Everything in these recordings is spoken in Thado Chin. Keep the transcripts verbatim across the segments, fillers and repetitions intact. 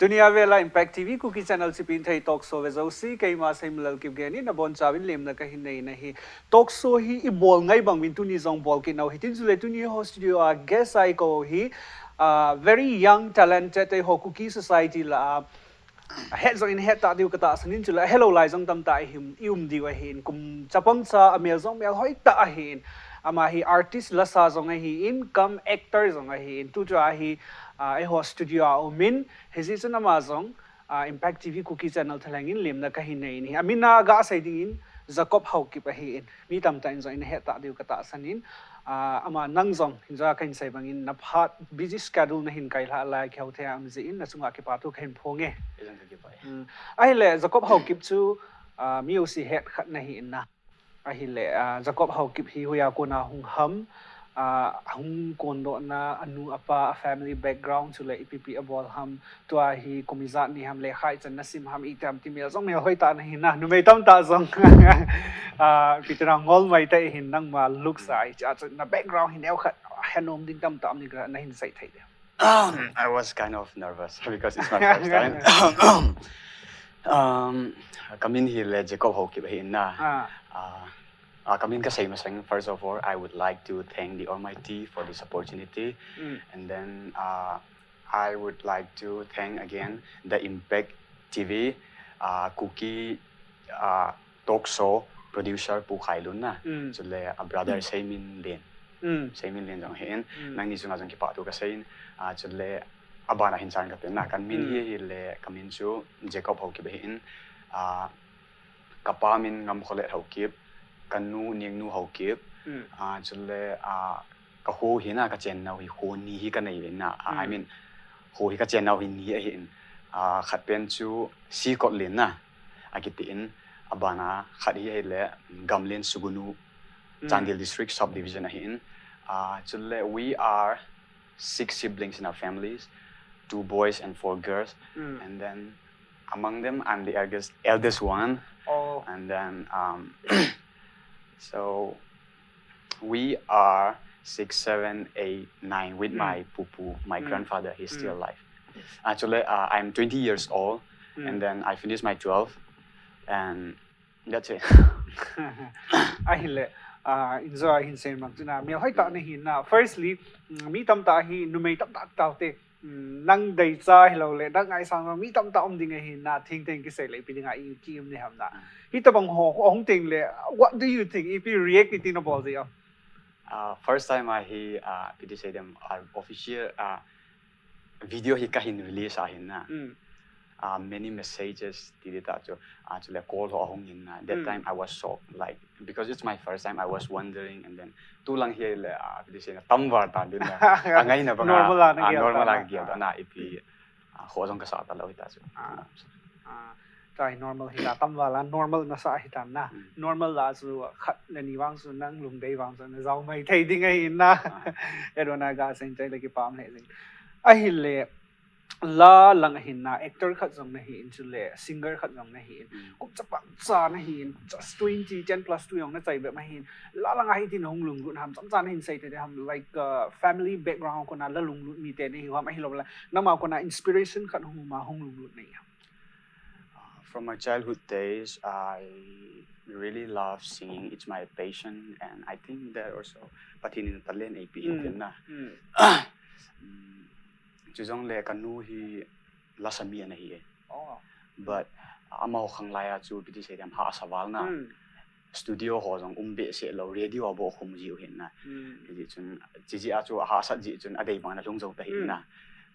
Tunia vela Impact T V Kuki Channel Chipinthei Talk Show ve jouse, keima Seimalal Kipgen in abonchauvin lemna kahin nei nahi. Talk show hi ibol ngai bang uvin tuni jong bol kit nau hitin, chule tuni ho studio a guest a ikou hi, ah, very young, talented, eiho Kuki society lah a, ahet jong in het ta diu katahsan in, chule ahelou lai jong tamtah ihi, ium diu ahin, kum chapang cha amel jong melhoi tah ahin, ama hi artist lasa jong ahin, cum actor jong ahin, tuchua hi, ah, eiho studio a um in, hijeh chun ama jong, ah, Impact T V Kuki Channel thalheng in lemna kahin nei in ahi. Amin a gasei ding in Jacob Haokip ahin. Mi tamtah in jong in het ta diu katahsan in. Ah, ama nang jong, hinja kahin sei bang in, naphat busy schedule nahin kailhah lai, kihou thei a um jeh in, nachunga kipathu kahin phong e. Kei jong kakipah e. Hmm. Ahile, Jacob Haokip chu, ah, mi jouse het khat nahi in na. Ahile, ah, Jacob Haokip hi hoiya kona hung ham, ah, ahung kondohna, anu, apa, a family background, chule ipi ipi abol ham, tua hi kum ijat nei ham, lekha ichan nasim ham, itiham ti mel jong melhoi tah nahi na, numei tamtah jong. Ah, ipi tina ngol mai tah ihin, nangma looks a, hiche a chu na background hi neo khat, henom ding tamtah um ni kati nahin sei thei diu. Um, I was kind of nervous because it's my first time. Um, kamin hi le Jacob Haokip ahi na. Ah. Ah, ah, kamin kasei masang, first of all, I would like to thank the Almighty for this opportunity. Mm. And then, ah, I would like to thank again the Impact T V, ah, Kuki, ah, talk show producer Pu Khailun na. Mm. Chule a brother Seiminlen. Mm. Seiminlen jong ahin. Mm. Nangni chunga jong kipathu kasei in. Ah, chule abana hin chan katin na. Kamin hi, hile, kamin chu Jacob Haokip ahin. Ah, kapa min Ngamkholet Haokip, kanu Ningnu Haokip. Mm. Ah, chule, ah, kakho hi na, kachen nau hi kho ni hi kanei uvin na. Ah, I mean, kho hi kachen nau hi ni ahin. Ah, khat pen chu Sikotlen na, akiti in, abana khat hi ahile Gamlen Sugnu, Chandel District Subdivision ahin. Ah, chule we are six siblings in our families, two boys and four girls. Mm. And then among them, I'm the eldest, eldest one. Oh. And then, um, so we are six, seven, eight, nine with my pupu, my grandfather. He's still alive. Actually, uh, I'm twenty years old, and then I finished my twelve, and that's it. Ahile, ah, enjoy hin sen mang chuna. Melhoi tah nahi na. Firstly, mm, mi tamtah hi numei tamtah taute. Mm, nang deicha hilou le, nang ngaisang mi tamtah um ding ahi na, thing teng kisei le, ipi dinga i ki um ni ham na. Hitobang ho, ho hung teng le, what do you think? Ipi react iti nabol di am? Uh, first time ahi, uh, ipi ti sei dem, uh, official, uh, video hi kahin release ahin na. Mm. Uh, many messages ti di ta chu, uh, chule call ho ahung in na. That time I was shocked, like, because it's my first time, I was wondering, and then tulang hi le, uh, ipi ti sei na, tamval tan din na. Angai na banga, normal a na, ah, gel normal ta a na, gel ta na, ipi, ah, ho jong kasa talou hita chu. Ah. Ah, tai normal hita, tamval a normal nasa hita na. Mm. Normal la chu khat le ni vang chu nang lungdei vang chu na jao mai thei ding ahi na. Ah. Edona ga seng chai le kipah le jing. Ahile, la lang ahin na, actor khat jong nahi in, chule singer khat jong nahi in. Mm. Kum chapang cha nahi in, just twenty, ten plus two jong nachai bep ahin. La lang ahi tin hung lunglut ham, chomcha nahin sei thei ham, like, uh, family background kona la lunglut mite nahi ham, ahilou le, nangma kona inspiration khat hung um a hung lunglut nahi ham. Uh, from my childhood days, I really love singing. It's my passion, and I think that also Pathen in talent eipeh in tin na. Mm. Mm. Mm. Chujongle kanu hi lasa mi ana hi e. Oh. But amaho khanglai a chu ipi ti sei dem, hahsa val na. Mm. Studio ho jong um behseh lou, radio a bou khum jiu hin na. Mm. Hijeh chun, chijeh a chu hahsat jeh chun adei bang na lhung jou ta hin na. Mm.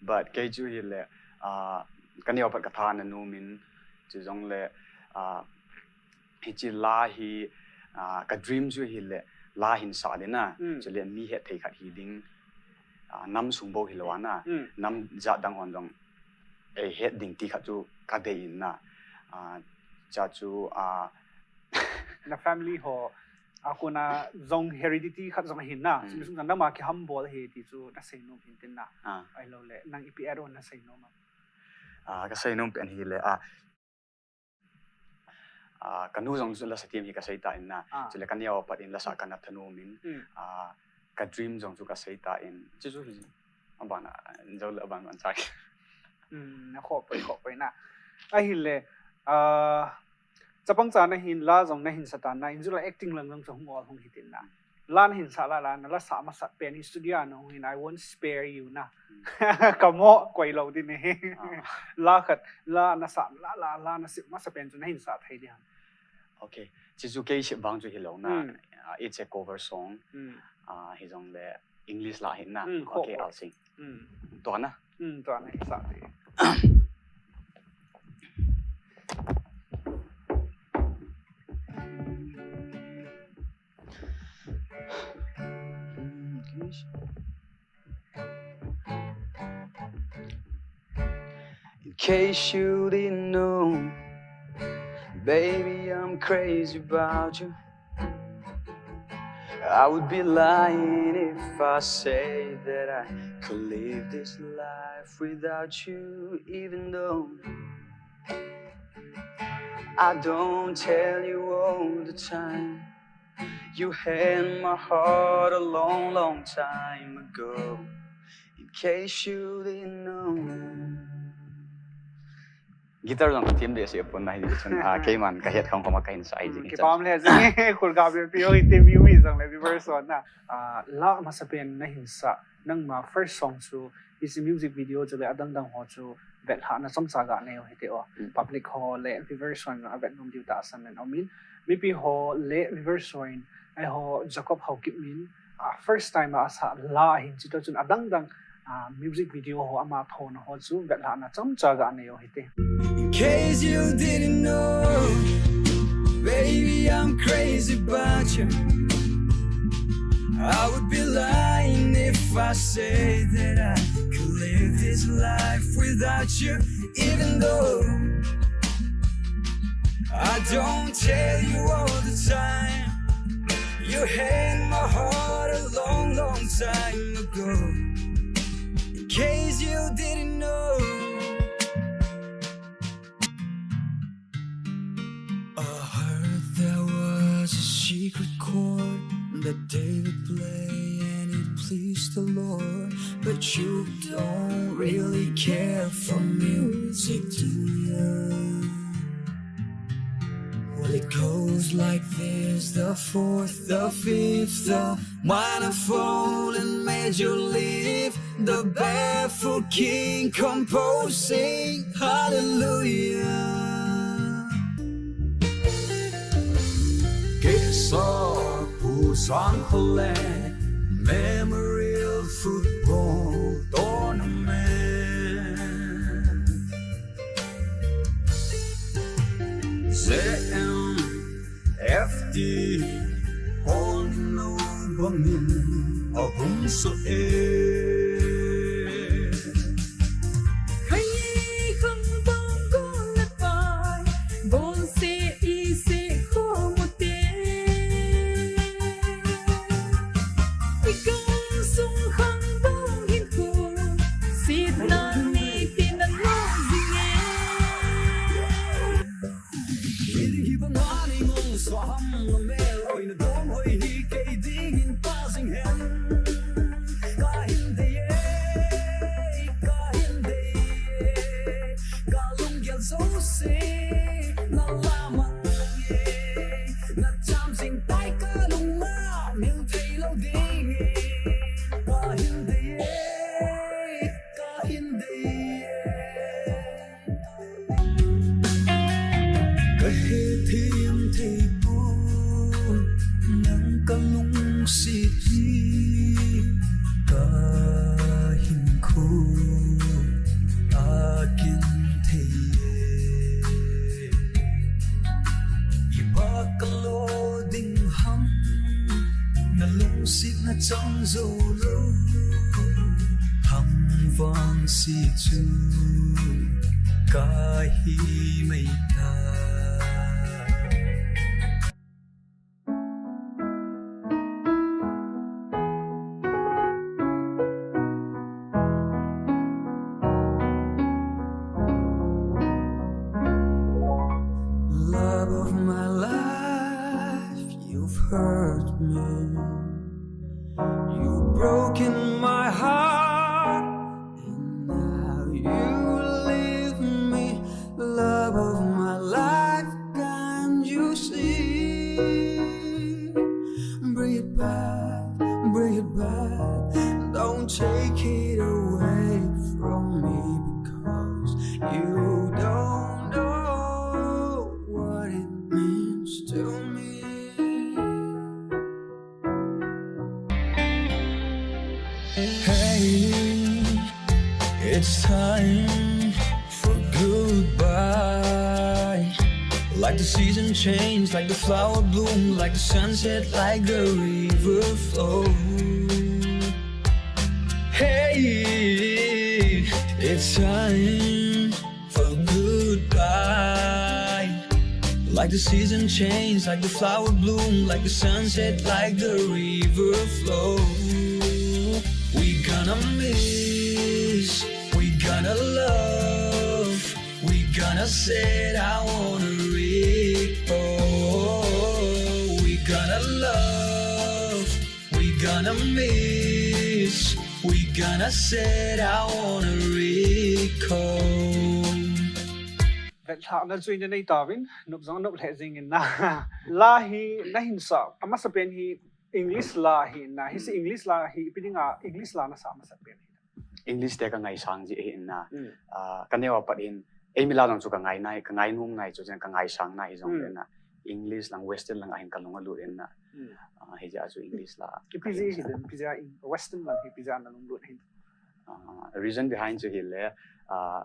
But kei chu hile, ah, kaneo pat katha ana nom in, chujongle, ah, hiche la hi, ah, ka dream chu hile, la hin sa ding na. Mm. Chule mi hetthei khat hi ding, ah, nam sung bou hilou a na. Mm. Nam jat dang hon jong eihet ding ti khat chu kadei in na. Ah, cha chu, ah, na family ho a kona jong heredity khat jong ahin na. Mm. Chumi sung jong nama kihambol ahi ti chu nasei nom hin tin na. Ah. Ahilou le, nang ipi add on nasei nom am? Ah, kasei nom pen hile, ah, Ah, kanu jong chu lasa them hi kasei tan na. Ah. Chule kaneo pat in lasa kana thanom in. Mm. Ah, ka dream jong chu kasei tan. Chu chu hi abana, jou le aban ban chai. Hmm, na khoh poi, khoh poi na. Ahile, ah, chapang cha na hin la jong na hin sa tan na, in jula acting lang jong chu hung ol hung hitin na. La na hin sa la la, na la sa masa pen hi studio na hung hin, I won't spare you na. Ka mo koi lo din e. Ah. La khat, la na sa, la, la, la na sip masa pen chu na hin sa thei di ham. Okay. Chi chu kei sip bang chu hi lo na. Hmm. Ah, it's a cover song. Hmm. Ah, hi jong le English la hin na. Hmm, okay, khoh, khoh. I'll sing. Hmm. Tua na. Hmm, tua na, sa di. In case you didn't know, baby, I'm crazy about you. I would be lying if I say that I could live this life without you, even though I don't tell you all the time. You had my heart a long, long time ago. In case you didn't know. Guitar jong ka thim behseh pon na hi chun, ah, keiman ka het khong khom a ka hin sa hi. Hmm, jing hi chun. Kipah le jing e, khul ga be pi o hi te mi mi jong le viewers hon na. Ah, la masa pen na hin sa, nangma first song chu, hiche music video chu le adang dang ho chu, vetlhahna chomcha ga nei u hite o. Hmm. Public ho le viewers hon a vet nom diu tahsan nen um in. Mipi ho le viewers hon, eiho Jacob Haokip min, ah, first time a sa la hin, chuti chun adang dang, ah, music video ho ama thona ho chu vetlhahna chomcha ga nei u hite. In case you didn't know, baby, I'm crazy about you. I would be lying if I say that I could live this life without you, even though I don't tell you all the time. You had my heart a long, long time ago. In case you didn't know. I heard there was a secret chord that David played and it pleased the Lord, but you don't really care for music, do you? Well, it goes like this, the fourth, the fifth, the minor fall and major lift, the baffled king composing hallelujah. Kesa Pu Sang Khole Memorial Football Tournament. Z M F T, hon no bangin ahung so e. Khai khang bang gol le pai, bol se i se kho mo te. I kang sung khang bang hin khu, sit na ni tin na lo zing e. Hi ding hi bang a nei ngol sa ham, na mel hoi na dom hoi hi kei ding in pa zing hen. Ka hin dei e, ka hin dei e, ka lunggel jouse na la mang e, na cham jing tai ka lung a mil thei lo ding e. Ka hin dei e, ka hin dei e. Ka hethem thei pon, nang ka lungset hi ka hinkho a kin thei e. Iba ka lo ding ham, na lungset na chang jou lou, ham vang si chu ka hi mai ta. Love of my life, you've hurt me. You've broken my heart, and now you It's time for goodbye. Like the season change, like the flower bloom, like the sunset, like the river flow. Hey, it's time for goodbye. Like the season change, like the flower bloom, like the sunset, like the river flow. We gonna miss, we gonna love, we gonna set our record. We gonna love, we gonna miss, we gonna set our record. Vetlhahna chu in nei tauvin, nop jong nop lheh jingin na. La hi na hin sa, amasa pen hi English la hi na, hi si English la hi, ipi dinga English la na sa amasa pen hi. English te ka ngaisang ji hi na. Mm. Ah, ka neo apat hin, ei mi la jong chu ka ngai nai, ka ngai num nai chu chen ka ngaisang na hi jong Mm. le na. English lang, Western lang ahin ka nung alut in na. Mm. Ah, hi ja chu English la. Ipi ji hi den, ipi ja in Western lang hi, ipi ja na nung lut hin. Ah, reason behind chu hi le, ah,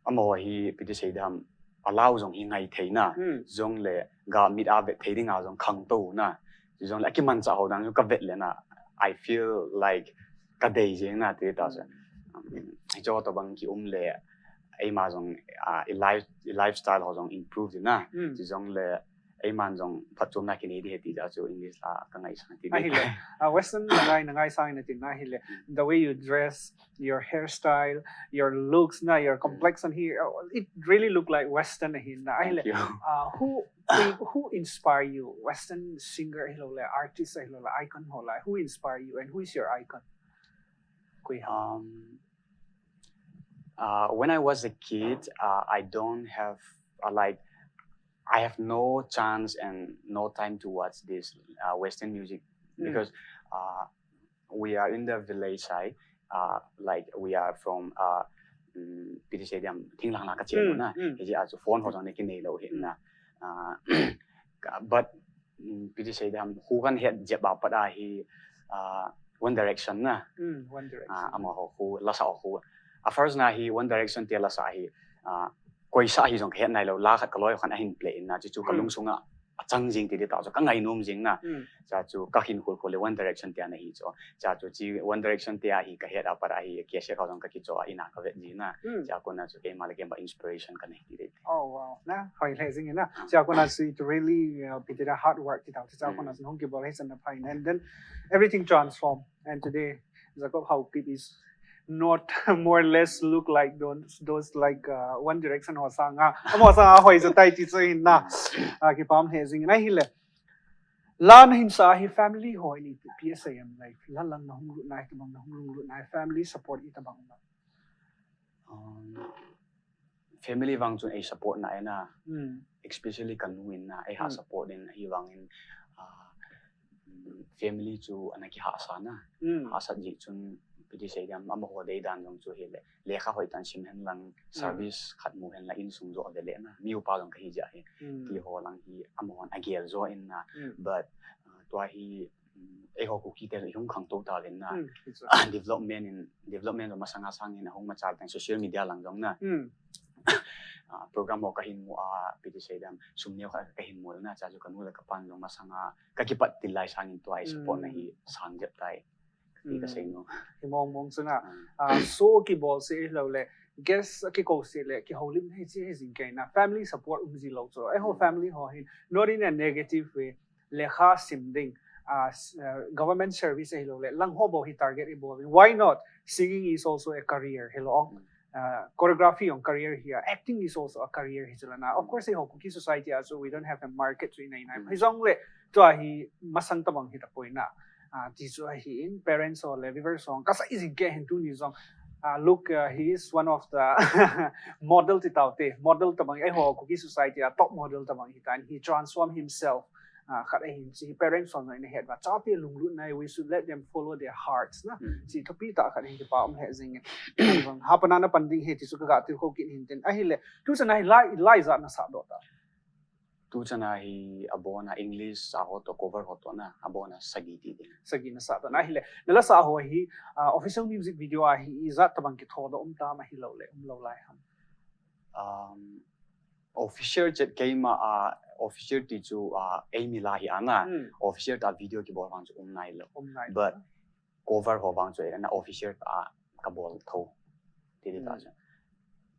amaho hi ipi ti sei dam, alau jong hi ngai thei na, Hmm. jong le ga mit a vet thei dinga jong khangtou na, jong le akimanchah ho dang jong ka vet le na, I feel like ka dei jeng na ti ta se. Um, hi cho to bang ki um le, eima jong, ah, i life, i lifestyle ho jong improve di na, Hmm. ti jong le, eiman jong phatchomna kinei di he ti ja chu English la ka ngaisang ti di. Ahile, ah, Western na ngai, na ngaisang na tin na ahile, the way you dress, your hairstyle, your looks na, your complexion hi, uh, it really look like Western ahi na. Ahile, Thank you. Uh, who, who, who inspire you? Western singer hilou le, artist hilou le, icon ho le, who inspire you and who is your icon? Kui ha. Um, uh, when I was a kid, uh, I don't have, uh, like, I have no chance and no time to watch this, uh, Western music Mm. because, uh, we are in the village side, uh, like, we are from, uh, mm, ipi ti sei dam, thinglhang la ka chen Mm, na, mm. hi ji a chu phone ho jong ne kinei lou hi Mm. na. Uh, ka, but, mm, ipi ti sei dam, who kan het jep a pat a hi, uh, One Direction na. Mm, One Direction. Uh, amaho khu, lasa khu. A first na hi One Direction te lasa hi, uh, koisa hi jong ka het nai lou, la khat ka loi khan ahin play in na, chu chu ka Mm. lungsunga achang jing ti di ta chu ka ngainom jing na. Mm. Cha chu ka hin khul khul le One Direction te ana hi chu. Cha chu chi One Direction te a hi ka het a pat a hi, cassette ho jong ka kicho a in a ka vet ji na. Mm. Cha kona chu keima le keima inspiration ka nei ti di. Oh, wow. Na, hoi le jing na. Ah. Cha kona chu it really, uh, ipi ti da hard work ti ta chu. Cha Mm. kona chu hung kibol hi chan na pha in. And then everything transform. And today, Jacob Haokip is not more or less look like those, those like, uh, One Direction ho sanga. Amaho sanga hoi ja tai ti chu hin na. Ah, kipah lheh jing in ahile. La na hin sa hi family ho in ipi asei em, like, la lang na hung lut na hi, tobang na hung lut na hi, family support itabang na. Um, family vang chun ei support na e na. Mm. Especially ka nu in na, ei ha Mm. support in hi vang in, ah, mm, family chu ana kihahsa na. Mm. Hahsat ji chun ipi ti sei dam, amaho dei dan jong chu hi le. Lekha hoi tan sim hen lang, Mm. service khat mu hen lang insung jo ve le na. Mi upa jong ka hi ja hi. Mm. Ti ho lang hi amaho a gel jo in na. Mm. But, ah, tua hi, mm, eiho Kuki te hung khangtou ta len na. Mm, it's okay. Development in, development jong masanga sang in ahung machal teng social media lang jong na. Mm. Ah, program ho ka hin mu a, ipi ti sei dam, sum neo khat ka hin mu na, cha chu ka nu le ka pan jong masanga, ka kipat til lai sang in tua ei support na Mm. hi sang jep tai. Ti ka Mm. sei nom. Hi mong mong chu na. Mm. Ah, so kibol se lou le, guest kikou se le, kihoulim hi chi hi jing kei na. Family support um ji lou chu. Eiho Mm. family ho hin, not in a negative way. Lekha sim ding, ah, s-, ah, government service ahilou le, lang ho bou hi target ibol ding. Why not? Singing is also a career, hilou ong. Mm. Ah, choreography jong career hi a, acting is also a career hi chu la na. Of Mm. course, eiho Kuki society a chu we don't have a market chu inai nai. Mm. Hi jong le, tua hi masang tabang hi tapoi na. Ah, ti chu ahi in, parents ho le, viewers ho, ka sa ijing kei hin tuni jong. Ah, look, ah, he is one of the model ti tau te, model tabang, eiho Kuki society a top model tabang hi tan, he transform himself. Ah, khat ahin, chi parents hon in a het va, chate lunglut nai, we should let them follow their hearts na. Mm. Chi thupi tah khat hin kipah um lheh jing in. Vang, ha pana na pan ding hi ti chu ka ga tilkhou kit hin tin. Ahile, tu chan ahi lai, lai ja na sa doh ta. Tu chana hi abona English a ho to cover ho to na, abona sagi ti ding. Sagi na sa to na hile. Na la sa ho hi, ah, official music video a hi ijat tabang kitho doh um tam ahilou le, umlou lai ham? Um, official chet keima a, official ti chu, ah, eimi la hi ana. Hmm. Official ta video kibol vang chu um nailou. Um nailou. But cover ho vang chu ana official ta kabol tho. Ti di ta Hmm. chu.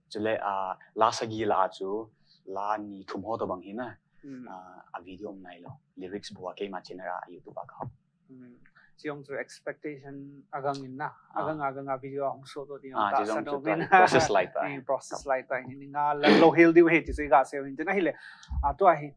Chule, ah, la sagi la chu, la ni thum ho to bang hi na. Hmm. Ah, a video um nailou. Lyrics bua keima channel a YouTube a ka hau. Hmm. Chi jong chu expectation agang in na. Ah. Agang agang a video a hung so to ti jong Ah, ta chi jong sa chu to min. Process lai ta. Eh, process lai ta. Ni nga la lo hel diu he ti chu i ga se min tin ahile. Ah, tua hi.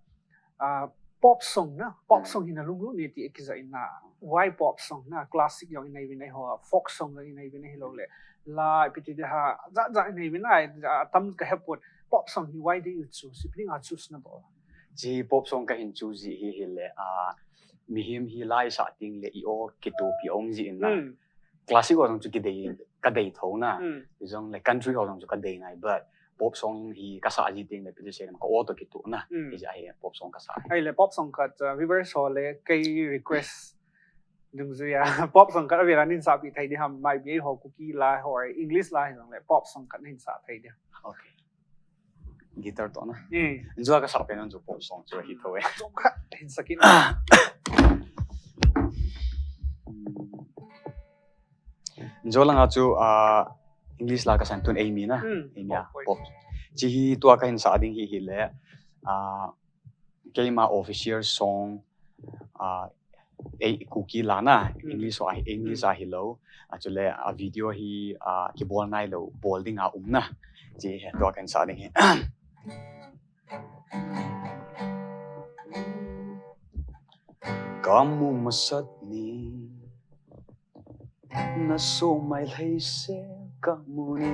Ah, pop song na. Pop Hmm. song hi na lunglut ni ti kija in na. Why pop song na? Classic jong i nei vin ei ho. Folk song jong i nei vin ei lou le. La ipi ti de ha. Ja ja i nei vin ai. Ja tam ka heput. Pop song hi why did you choose? Ipi ding a choose na bol? Chi pop song ka hin choose ji hi hile, ah, mihem hi la i sa ting le i o kitupi um ji in na. Hmm. Classic ho jong chu kidei, ka dei tho na. Hmm. I jong le country ho jong chu ka dei nai, but pop song hi ka sa ji ting le ipi ti sei na ka o to kitu na. Hmm. Ija hi pop song ka sa. Ahile pop song khat, uh, viewers ho le kei request dungjuia. Pop song khat avela nin sa pi thei di ham, mai bi ho Kuki la ho, English la hi jong le pop song khat nin sa thei di. Okay. Guitar to na. Hmm. Jua ka sa pen jong chu pop song chu hi tho e. Jong khat hin sa kin. Jua langa chu, ah, English la ka san tun eimi na. Hmm. Eimi a, pop. Pop. Chi hi tua ka hin sa ding hi hile. Ah, keima official song, ah, ei Kuki la na, Hmm. English a, English Hmm. a hilou. Ah, chule, ah, video hi, ah, kibol nailou, bol ding a um na. Chi hi tua ka hin sa ding hi. Ka mu masat ni, na so mai lhei se ka mu ni.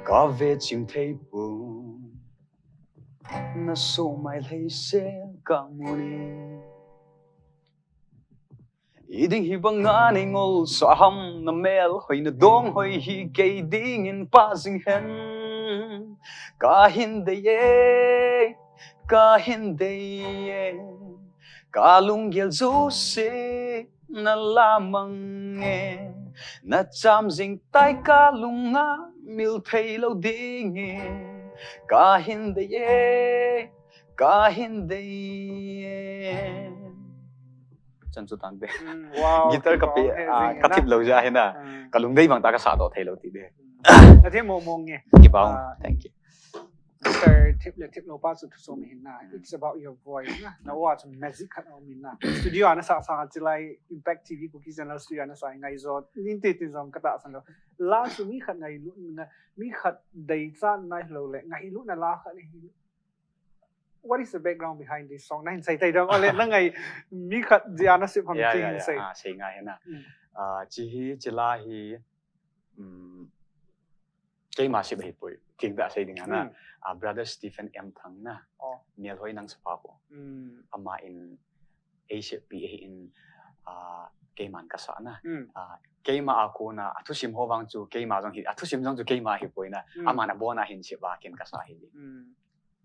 Ka ve chim thei pon, na so mai lhei se ka mu ni. I ding hi banga nei ngol sa ham, na mel hoi na dong hoi hi kei dingin pa jing hen. Ka hin dei e, ka hin dei e, ka lunggel jouse na la mang e, na cham jing tai ka lung a mil thei lou ding e, ka hin dei e, ka hin dei e. Chan chu tan be. Mm, wow, guitar ka pe, kibang he, ah, jing ka na. Thip lou ja hi na. Mm. Ka lungdei bang ta ka sa doh thei lou ti be. Mm. Na thim mong mong e. Kibang. Ah, thank you. Guitar thip le thip lou pa chu thu som hin na. It's about your voice na. Na wa chu magic khat a um in na. Studio a na sa sa chi lai Impact T V Kuki channel studio a na sa ngai jo. Nin ti tin jong ka ta san lou. La chu mi khat ngailut na, mi khat dei chan nai lou le. Ngailut na la khat ni. What is the background behind this song? Na hin sei thei dam, ole, na ngai mi khat jia na sip ham. Yeah, chi yeah, hin yeah. Sei. Ah, sei ngai na. Mm. Ah, chi hi, chi la hi, mm, keima sip hi poi. King da sei ding na. Mm. Ah, Brother Stephen M Thang na. Oh. Mial hoi nang sapa ko. Mm. Ama in ei sep pi ei in, ah, keiman ka sa na. Mm. Ah, keima a ko na, a thusim ho vang chu keima jong hi, a thusim jong chu keima hi poi na. Mm. Ama na bon a hin sep a kin ka sa hi. Mm.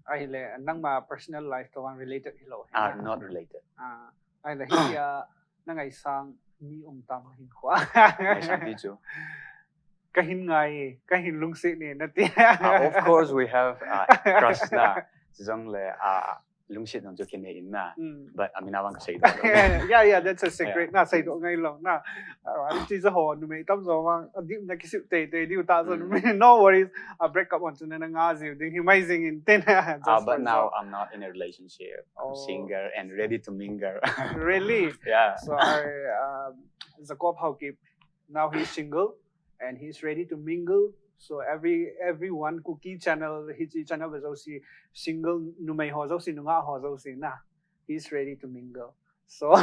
Ahile, nangma personal life to vang related hilou. Ah, not related. Ah, ahile, hi, ah, na ngaisang mi um tam hin khua. Ngaisang mi chu. Ka hin ngai, ka hin lungset ne, na ti. Ah, of course, we have, ah, crush na. Jong le, ah, lungset nang chu kine in na. Mm. But, ah, mina vang ka sei doh. Yeah, yeah, that's a secret. Yeah. Na sei doh ngai lou na. Ah, ti ja ho, numei tam jo vang, a dim na kisip tei tei diu ta jo. Mm. No worries. A break up on chu na nga jiu ding hi mai jing in tin. Ah, just but for now, example. I'm not in a relationship. I'm Oh. Single and ready to mingle. Really? Yeah. So I, um, Jacob Haokip, now he's single and he's ready to mingle. So every, everyone, Kuki channel, hiche channel ho jouse single, numei ho jouse, nungah ho jouse na. He's ready to mingle. So,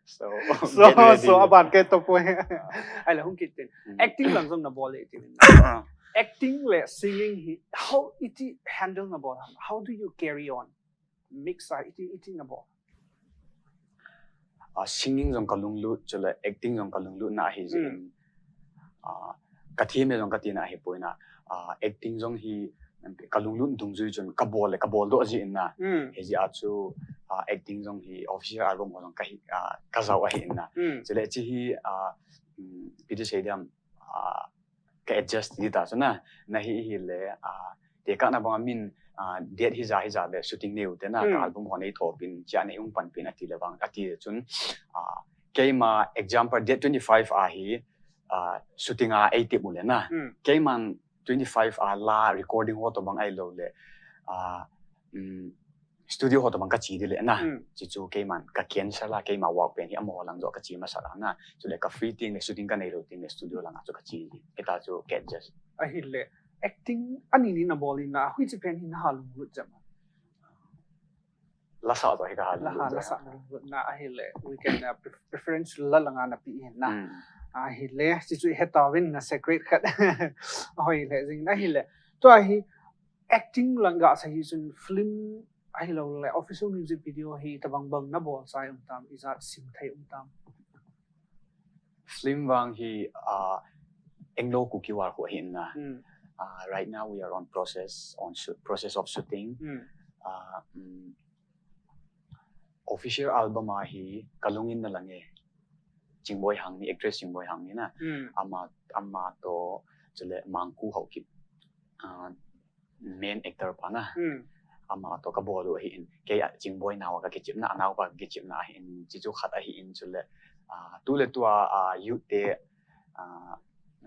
so, so, get ready. So, aban kei to poi. Ah. Ahile, hung kit tin. Mm. Acting lang jong na bol e ti min. Ah. Acting le singing hi, how iti handle na bol? How do you carry on? Mix a iti, iti na bol? Ah, singing jong ka lunglut, chule acting jong ka lunglut na hi jin. Mm. Ah, ka thim le jong ka ti na hi poi na. Ah, acting jong hi ka lunglut dungjui chun ka bol le ka bol doh ji in na. Hijeh a chu, ah, acting jong hi official album ho jong ka hi, ah, ka jao ahi in na. Chule chi hi, ah, um, P T Stadium, ah, ka adjust di ta chu na. Na hi hi le, ah, tekah na bang a min, ah, date hi ja hi ja le shooting nei u te na, ka album ho nei thopin chia nei um panpin ati le vang, ati le chun, ah, keima example date twenty-five a hi, ah, shooting a ei tip u le na. Keiman twenty-five a la recording ho tobang ahilou le, ah, um, studio ho tobang ka chi di le na. Chi chu keiman ka cancel a, keima work pen hi amaho lang jo ka chi masa la na. Chule ka free ting le shooting ka nei lou ting le studio lang a chu ka chi di. Hita chu ka adjust. Ahile, acting ani ni na bol in na, hui chi pen hi na ha lunglut jam a? Lasa to hi ka ha lasa na lunglut na ahile, we can, uh, pre-, preference la langa na pi in na. Ahile, chi chu he ta vin na secret khat. Ahoi le jing na ahile. Tua hi acting lang ga sa hi chun film ahilou le official music video hi tabang bang na bol chai um tam, ijat sim thei um tam? Film vang hi, ah, Anglo Kuki War khu ahi in na. Ah, right now we are on process, on shoot, process of shooting. Ah, um, official album a hi ka lungin na lang e. Chingboi Hangni, actress Chingboi Hangni na. Ama, ama to, chule Mangku Haokip. Ah, main actor pa na. Ama to ka bol u ahi in. Kei a Chingboi nao ka kichep na, anao pa ka kichep na ahi in. Chi chu khat ahi in chule. Ah, tu le tu a, ah, youth te, ah,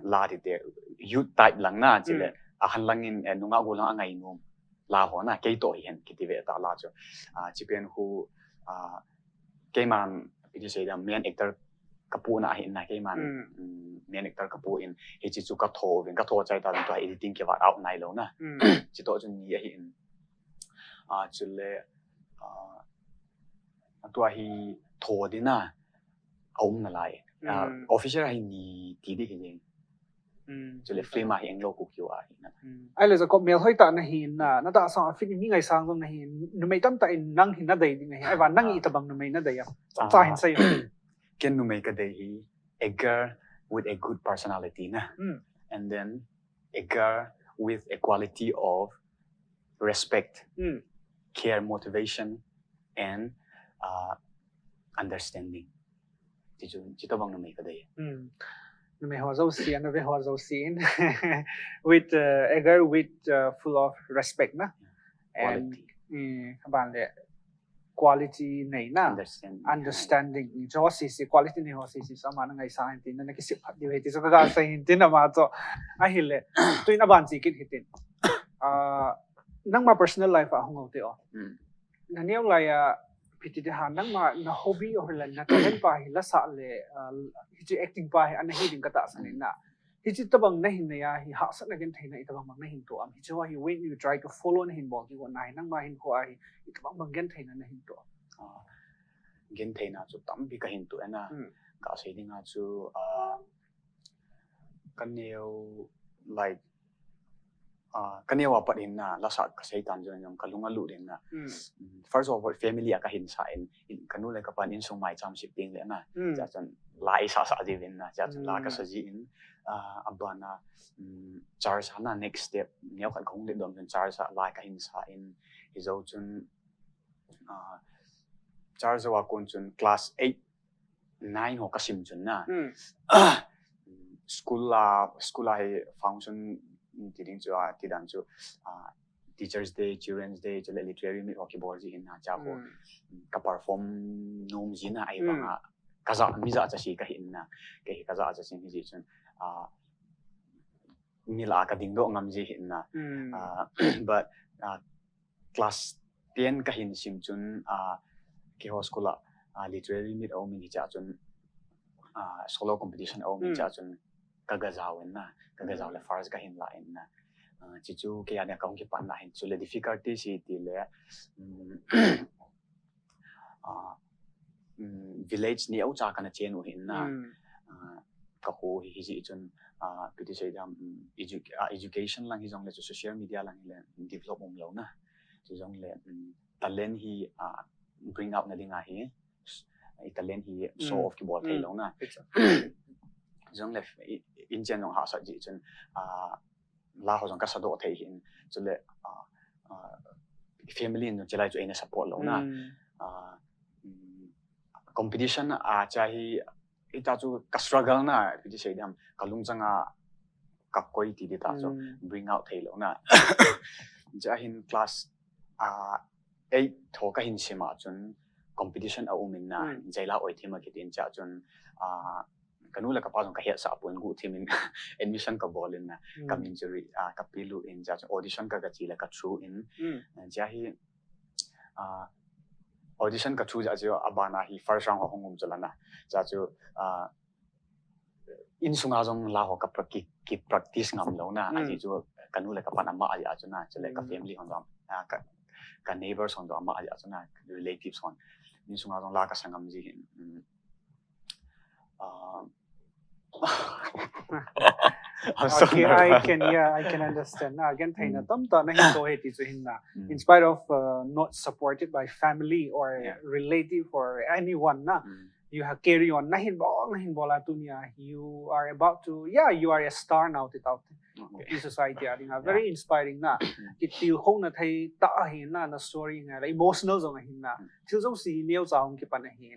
la ti te, youth type lang na, chule. Ahan lang in, eh, nunga gu lang a ngai nom. La ho na, kei to hi hen, kiti ve ta la chu. Ah, chi pen hu, ah, keiman, P T Stadium main actor ka pu na ahi in na keiman, um, main actor ka pu in, hichi chu ka tho vin, ka tho chai ta vin tua editing ke va out nai lou na. Chi to chun ni ahi in. Ah, chule, ah, tua hi tho di na, a um na lai. Ah, official hi ni ti di hi jing. Chule film a hi Anglo Kuki War hi na. Ahile Jacob, mel hoi ta na hi na, na ta sang a fit mi ngai sang jong na hi, numei tam ta in nang hi na dei ding ahi. Ai va nang i tabang numei na dei a. Chap cha hin sei. Ken numei ka dei hi, a girl with a good personality na. And then a girl with a quality of respect, care, motivation, and, uh, understanding. Chi chu, chi tabang numei ka dei. Numei ho jouse, ana ve ho jouse in. With, uh, a girl with, uh, full of respect na. And, quality. Aban le quality nei na. Understanding. Understanding. Jouse si quality nei ho si si sa ma na ngai sa hin tin na kisip phat diu hi ti so ka ga sa hin tin na ma to. Ahile. Tuin aban chi kit hi tin. Ah, nangma personal life a hung o te o. Na neo lai a P T te ha, nangma na hobby o hila na talent pa hi lasa le, ah, hichi acting pa hi ana hi ding ka ta sa ni na. Hichi tabang na hin na ya hi hahsat na genthei na i tabang bang na hin to am. Hichi ho hi when you try to follow na hin bol ki ko na hi nangma hin ko a hi i tabang bang genthei na na hin to. Ah, genthei na chu tampi ka hin to e na. Ka sei ding a chu, ah, ka neo, like, ah, ka neo a pat in na, lasa ka sei tan jong jong ka lung a lut in na. First of all, family a ka hin sa in, in ka nu le ka pan insung mai cham sip ding le na. Cha chun la i sa sa di vin na, cha chun la ka sa ji in, ah, aban a, um, church a na next step, neo khat ka hung le dom chun church a la ka hin sa in, hi jo chun, ah, church a kon chun class eight, nine ho ka sim chun na. School a, school a hi function ti ding chu, ah, ti dan chu, ah, Teachers Day, Children's Day, chule literary meet ho kibol ji hin na cha ho. Ka perform nom ji na ai bang a. Ka ja, mi ja cha si ka hin na. Ka hi ka ja cha si hi ji chun. Ah, mi la ka ding doh ngam ji hin na. Ah, but, ah, class ten ka hin sim chun, ah, keiho school a, ah, literary meet a um in hi cha chun, ah, solo competition a um in cha chun ka ga jao in na, ka ga jao le first ka hin la in na. Ah, chi chu kei a nia ka hung kipan na hin chule difficulty si ti le, um, ah, um, village neo cha ka na chen u hin na. Ah, ka ho hi, hi ji chun, ah, P T Stadium, um, edu-, ah, education lang hi jong le chu social media lang hi le develop um lou na. Chu jong le, um, talent hi, ah, bring out na ding a hi, i talent hi show off kibol thei lou na. Jong le i, in chen jong hahsat ji chun, ah, la ho jong ka sadoh thei hin, chule, ah, ah, family in jong chilai chu eina support lou na. Mm. Ah, mm, competition a cha hi, ita chu ka struggle na, iti sei diam, ka lungchang a ka koi ti di ta chu, Mm. bring out thei lou na. Cha hin class, ah, eight tho ka hin sim a chun competition a um in na, Mm. Jaila Oithim a kitin cha chun, ah, ka nu le ka pa jong ka hetsah pon guhthim in admission ka bol in na, Mm. ka min chu ri, ah, ka pilu in cha chun audition ka ka chi le ka through in, Mm. cha hi, ah, audition ka through cha chu abana hi first round a hung um chu la na, cha chu, ah, insunga jong la ho ka pra-, ki, ki practice ngam lou na, Mm. ahi chu ka nu le ka pan ama ahi a chu na, chule ka Mm. family hon jong, ah, ka, ka neighbors hon jong ama ahi a chu na, relatives hon. Insunga jong la ka sa ngam ji hin. Mm. Ah, I'm so Okay, I nervous. can, yeah, I can understand. Na, again, theina Mm. tamtah na hin to he ti chu hin na. Mm. In spite of, uh, not supported by family or Yeah. relative or anyone na, Mm. you have carry on. Na hin bol, na hin bol a tunia, you are about to, yeah, you are a star now, ti tau. Okay. Kuki society a dinga, Yeah. very inspiring na. Mm. Kitilkhouna thei tah ahi na, na story nga la, emotional jong ahi na. Mm. Thil jouse neocha hung kipan ahi.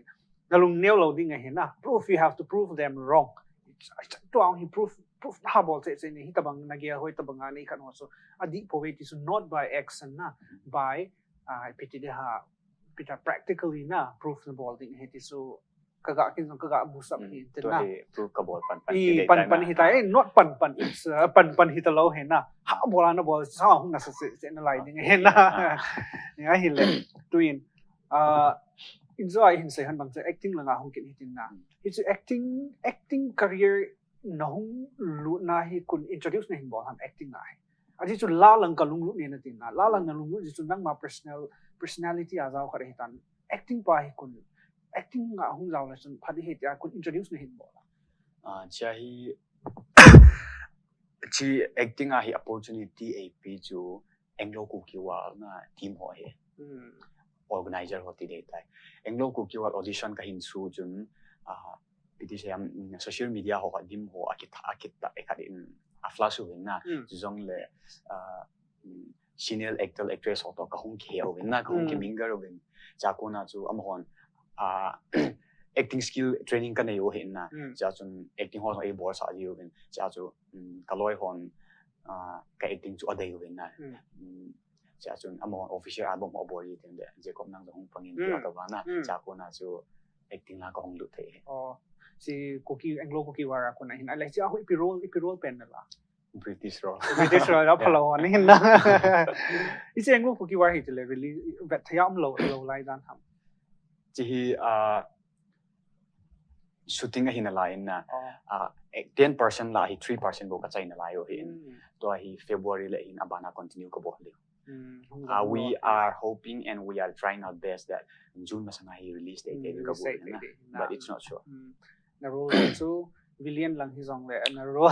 Na lung neo lou ding ahi na. Prove, you have to prove them wrong. Tua hi prove, prove na bol cheh cheh ni, hitabang na gel hoi tabang a nei khat ho chu. Adih poi ti chu not by action na, by, ah, ipi ti di ham, ipi ta practically na, prove na bol ding ahi ti chu. Ka ga kin jong ka ga musap Mm, hi tin tua na. hi prove ka bol pan pan I hi dei pan tai pan na. hi tai, Ah. eh, not pan pan, it's, uh, pan pan hi ta lou hi na. Ha bol a na bol, sa hung na sa se, se na lai ding Okay. hi na. Ah. Ni ahi le, tuin. Ah, in jo a hin sei han bang chu acting langa hung kit hi tin na. Mm. Hi chu acting, acting career na hung lut na hi koiin introduce na hin bol ham acting a hi. Ahi chu la lang ka lunglut ni na tin na. La lang na lunglut ji chu nangma personal, personality a jao khat hi tan. Acting pa hi koiin, acting a hung jao le chun phat hi tia koiin introduce na hin bol. Ah, cha hi, chi acting a hi opportunity eipe chu Anglo Kuki War na team ho hi. Hmm. Organizer ho ti dei tai. Anglo Kuki War audition ka hin su chun, ah, ipi ti sei ham, mm, social media ho ka dim ho a kitha, a kitha, e khat in a flash uvin na. Hmm. Chu jong le, ah, mm, senior actor, actress ho to ka hung kihei uvin na, ka hung Hmm. kimingle uvin. Cha kona chu amahon, ah, acting skill training ka nei u hin na. Hmm. Cha chun acting ho jong ei bol sah ji uvin. Cha chu, mm, ka loi hon, ah, ka acting chu a dei uvin na. Hmm. Mm, cha chun amahon official album ho bol ji tin de, Jacob nang jong hung pang in Hmm. ti a ka va na. Hmm. Cha kona chu acting la ka hung lut thei. Oh, chi Kuki, Anglo Kuki War a kona hin. A le chi a hu ipi role, ipi role pen na la. British role. British role, a Yeah. phalou ni hin na. Ichi Anglo Kuki War hi ti le really vet thei a um lou, lou lai dan ham. Chi hi, ah, shooting ahi na lai in na. Oh. Ah, eh, ten percent la hi, three percent bou ka chai na lai u hin. Hmm. Tua hi February le hin abana continue ka bol diu. Hmm, hung Ah, dam we lo. are hoping and we are trying our best that June masanga hi release thei Hmm, thei ka release bol thei na. thei thei na. But it's not sure. Hmm. Na role chu villain lang hi jong le, na role.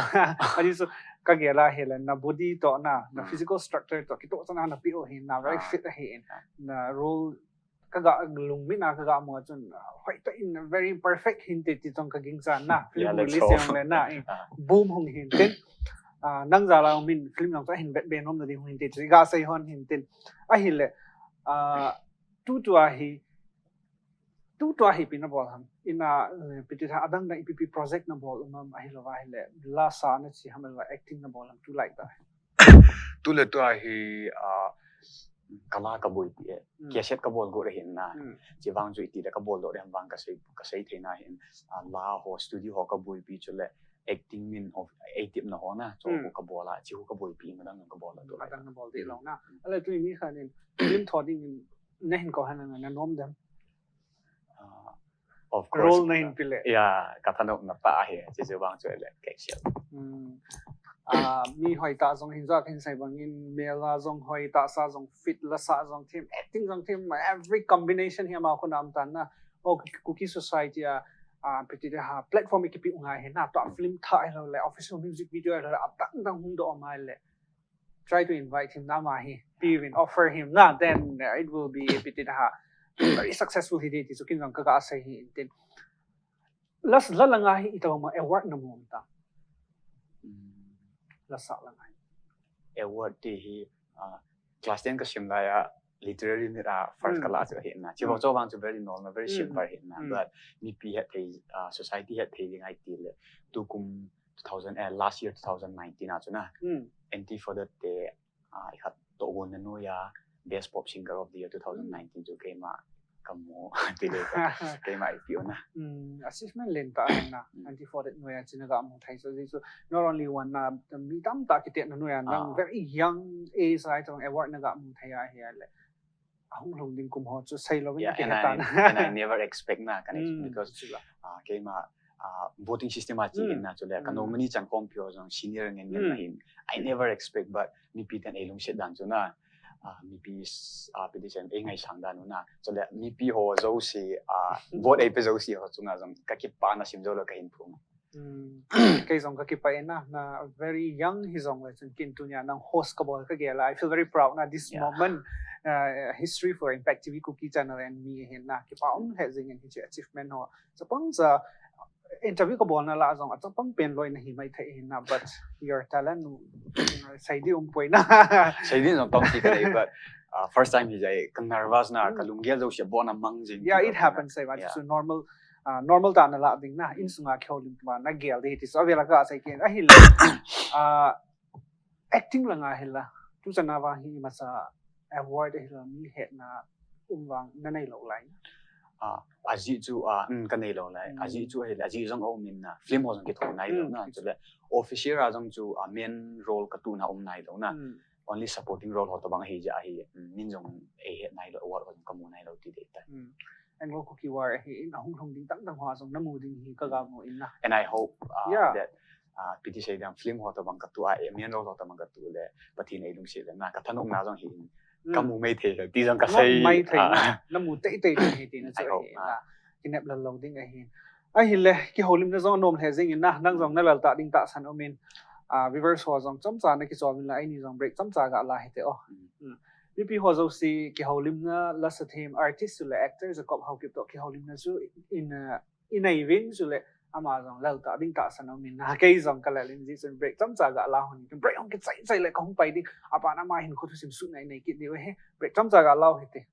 Ahi chu ka gel a hi le, na body to na, na Hmm. physical structure to, kitoh chana na pi u hin, na very Ah. fit ahi in. Ah. Na role ka ga lungmin a ka ga mu a chun, ah, hoi ta in very perfect hin te ti chong ka ging chan na. Film Yeah, let's release hope. jong le na, eh, Ah. boom hung hin tin. Ah, nang jal a min film jong chu ahin vet be nom na ding hung hin te ti ga sei hon hin tin. Ahi le, ah, tu tua hi, tu tua hi ipi na bol ham. Ina, eh, ipi ti tha adang dang ipi ipi project na bol um ham ahi lou va hi le. La sa na chi ham le acting na bol ham tu lai ta. Tu le tua hi, ah, ka la ka boipi e. Hmm. Cassette ka bol got ahin na. Hmm. Chi vang chu iti le ka bol doh le ham vang ka sei, ka sei thei na hin. Ah, la ho studio ho ka boipi chu le acting min of, ei tip na ho na. Chu Hmm. ho ka bol a, chi ho ka boipi ma dang ka bol a tu lai. Adang na bol di Hmm. lou na. Hmm. A le tu mi khan in, film tho ding in, na hin ko han na, na nom dem. Ah, of course. Role na hin pi le. Yeah, ka thanop na pa hi, chi chu vang chu le, ka accept. Hmm. Ah, mi hoi ta jong hin jao ka hin sei bang in, mel a jong hoi ta sa jong fit la sa jong them, acting jong them, every combination hi ama khu nam tan na. O Kuki society a, ah, ipi ti di ham, platform i kipe u ngai hi na, to Hmm. film tha hi lou le, official music video hi lou le, adang dang hung doh a mai le. Try to invite him na ma hi. Pi uvin offer him na, then, uh, it will be ipi ti di ham. Very successful hi di ti chu kin jong ka ga sei hi in tin. La, la langa hi itobang ma award na mu um ta. Hmm. La sa langa hi. award ti hi, ah, class ten kasim lai a literary meet a first kala chu ahi na. Chivo cho vang chu very normal, very simple ahi na. But mipi hetthei, ah, society hetthei ding ahi ti le. Tukum two thousand, eh, last year two thousand nineteen a chu na. Anti for the te, ah, ikhat tohgon na noiya, Best Pop Singer of the Year two thousand nineteen chu keima kamu ti le ka, keima ipi u na. Achievement lentah na, anti for that noiya chu naga mu thei so, chu not only one na, mi tamtah kitetna noiya nang very young age a chu award naga mu thei ahi le. Ahung lhung ding kum ho chu seilou in akihe tan. And I never expect na, kan expect because, ah, keima, ah, voting system a chi in na chule, ka nominee chan khompi ho jong senior ngen ngen ahin. I never expect, but mipi ten eilungset dan chu na, ah, mipi, ah, petition eingaisang dan u na. Chule mipi ho jouse, ah, vote eipe jouse ho chunga jong kakipana simjou lou kahin phong. Kei jong kakipah e na, na very young hijong le chun kin tunia nang host kabol kagel a. I feel very proud na this moment, uh, history for Impact T V Kuki channel and me ahin na. Kipah um lheh jing in hiche achievement ho. Chapang cha interview kabolna lah jong achapang pen loi nahi maithei ahin na, but your talent, uh, seidi um poi na. Seidi jong tong ti kanei, but, uh, first time hi jeh a ka nervous na, kalunggel jouse abon a mang jing. Yeah, it happens, eh, but it's a normal, ah, normal tah na lah ding na, insunga kihoulim tua nagel ding ti chu avel a kasei kit in ahile. Ah, acting langa hila, tuchan a vang hi imacha award ahila mi hetna um vang nanei lou lai? Ah, ajeh chu, ah, um, kanei lou lai. Ajeh chu ahile, ajeh jong aum in na, film ho jong kitho nai lou na, chule official a jong chu, ah, main role katohna um nai lou na. Only supporting role ho tobang ahi jeh a hi, um, min jong eihet nai lou, award ho jong kamu nai lou ti dei tai. Anglo Kuki War ahi in ahung lhung ding dang dang ho jong namu ding hi kaga mu in na. And I hope, uh, that, uh, ipi ti sei ding, film ho tobang katoh a, eh, main role ho tobang katoh le, Pathen eilungset le na, kathanopna jong hi in, kamu maithei le, ti jong kasei. Maithei na, namu teitei ding hi tina chu ahi na. Kinep lou lou ding ahi. Ahile, kihoulimna jong anom lheh jing in na, nang jong nalal tah ding tahsan um in, ah, viewers ho jong chomcha nakichol in la, eini jong break chomcha gala hite o. Mipi ho jouse kihoulimna, lasa them, artist chule actor Jacob Haokip toh kihoulimna chu in, uh, inei uvin chule ama jong lal tah ding tahsan um in na, kei jong kalal in, hijeh chun break chomcha gala hon, break hung kichai chai le kahung pai ding, aban ama hinkho thusim suhna inei kit diu ahi, break chomcha gala u hite.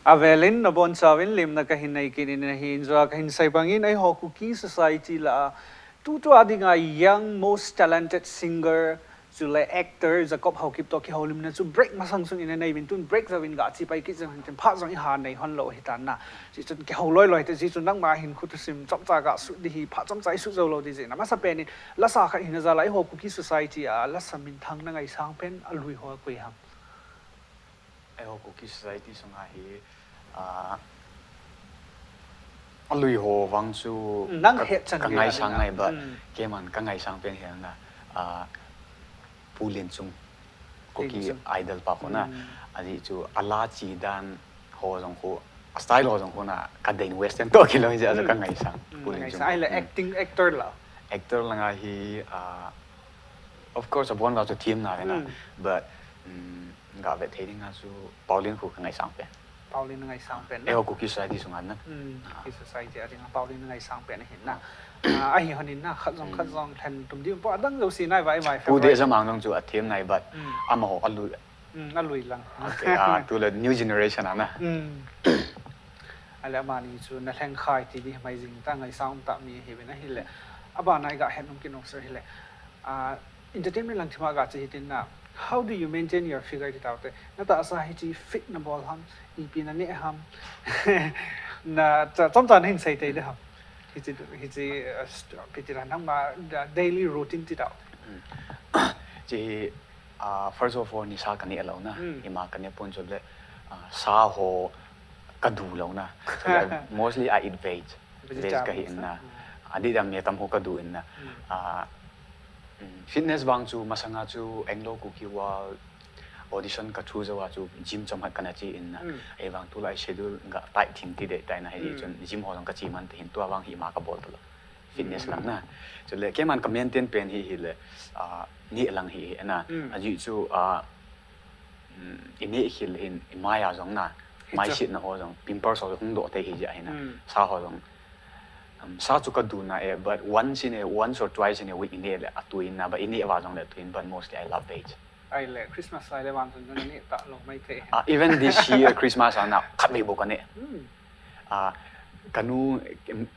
Avelin nabonchauvin lemna kahin nei kit in ahi, injua kahin sei bangin eiho Kuki society lah a tutua dinga young most talented singer chule actor Jacob Haokip toh kihoulimna chu break masang sung in anei uvin, tun break jouvin gache pai kit jeng hen tin phat jong iha nei hon lou hitan na. Hichun kihou loi loi te, hichun nangma hinkho thusim chomcha gasut ding hi, phat chomcha isut jou lou ding jeh in, amasapen in lasa khat hina jal a eiho Kuki society a lasa minthang nangaisang pen alui ho koi ham? Eiho Kuki society sunga hi, ah, alui ho vang chu nang ka, het chan ka ngaisang nai, but keiman ka ngaisang pen hi na, ah, Pu Lenchung, Kuki Idol pa khu na, ajeh chu ala chi dan ho jong khu, a style ho jong khu na, ka dei western toh kilou jeh a chu ka ngaisang. Pu Lenchung. Ahile acting actor la. Actor langa hi, ah, of course, abon uva chu themna ve na, but, um, ga vet thei dinga chu Paolin khu ka ngaisang pen. Paolin ngaisang pen na. Eiho Kuki society sunga na. Kuki society a dinga Paolin ngaisang pen ahi na. Ah, ahi hon in na, khat jong khat jong lhen tum diu po adang jouse nai va, i mai. Pu Dejamang jong chu athem nai, but amaho alui. Alui lang. Okay, ah, tule new generation a na. Ahile amani chu na lheng khai ti di mai jing ta, ngaisang um ta mi hi ve na hile. Abana i ga het nom kit nom sir hile. Ah, entertainment lang thima ga che hitin na. How do you maintain your figure ti tau te? Na tahsa hichi fit na bol ham, ipi na ne ham. Na cha, chomcha na hin sei tei de ham. Hichi, hichi, uh, st-, ipi ti dan ham ma, da-, daily routine ti tau. Chi, ah, first of all, nisa ka ne lou na. Ima ka ne pon chule, ah, sa ho ka du lou na. Chule, mostly I eat veg. Veg ka hi in na. Adeh dan metam ho ka du in na. Ah, mm, fitness vang chu masanga chu Anglo Kuki World audition ka through jou a chu gym chomkhat kana che in na. Ahivang tulai schedule ga tight thim ti dei tai na, hichun gym ho jong ka che man te hin tua vang hi ima ka bol talou. Fitness lang na. Chule keiman ka maintain pen hi hile, ah, ne lang hi hi na. Ajeh chu, ah, um, i ne khel hin, i mai a jong na, mai sitna ho jong, pimples ho jong hung doh thei hi jeh ahi na. Sa ho jong, um, sa chu ka du na e, but once in a, once or twice in a week i ne le atui na, but i ne va jong le atui, but mostly I love veg. Ahile, Christmas lai le vang chun na ne talou mai thei. Ah, even this year, Christmas a na, khatvei bou ka ne. Ah, ka nu,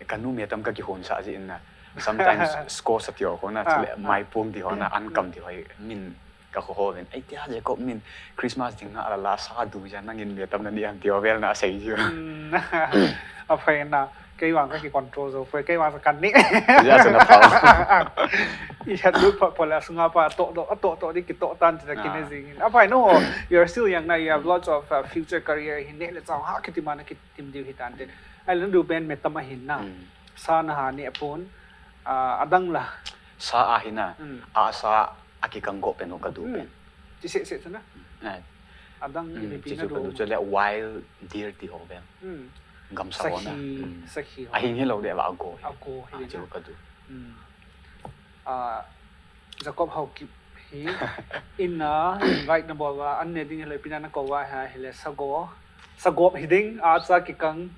ka nu metam ka kihonsah jeh in na. Sometimes squash ati ho na, chule maipung ti ho na, ankam ti ho, min ka kho ho ven. Ei, tia Jacob min Christmas ding na ala la sa du ja nangin metam na ne ham ti ho vel na sei ju. Aphai na, kei vang ka ki control jou poi, kei vang ka ne. Ja sa na pau. I hat lut pha pole sunga pa to do, to to di ki to tan ti ta ki ne jing. Aphai no, you're still young na, you have lots of, uh, future career hi ne le chang ha kiti mana ki tim diu hi tan tin. Ahile na du pen metam ahin na. Sa na ha ne pon, ah, adang la. Sa ahi na. A sa a kikang go pen ho ka du pen. Ti se se chu na. Adang ipi pi na du. Chu le wild deer ti ho pen. Gamsa ho na. Sakhi ho. Ahin hi lou de va go hi. A go hi na. Chu ka du. Ah, Jacob Haokip hi in na invite na bol va, an ne ding hile pina na ko va ha hile sago. Sago hi ding, a cha kikang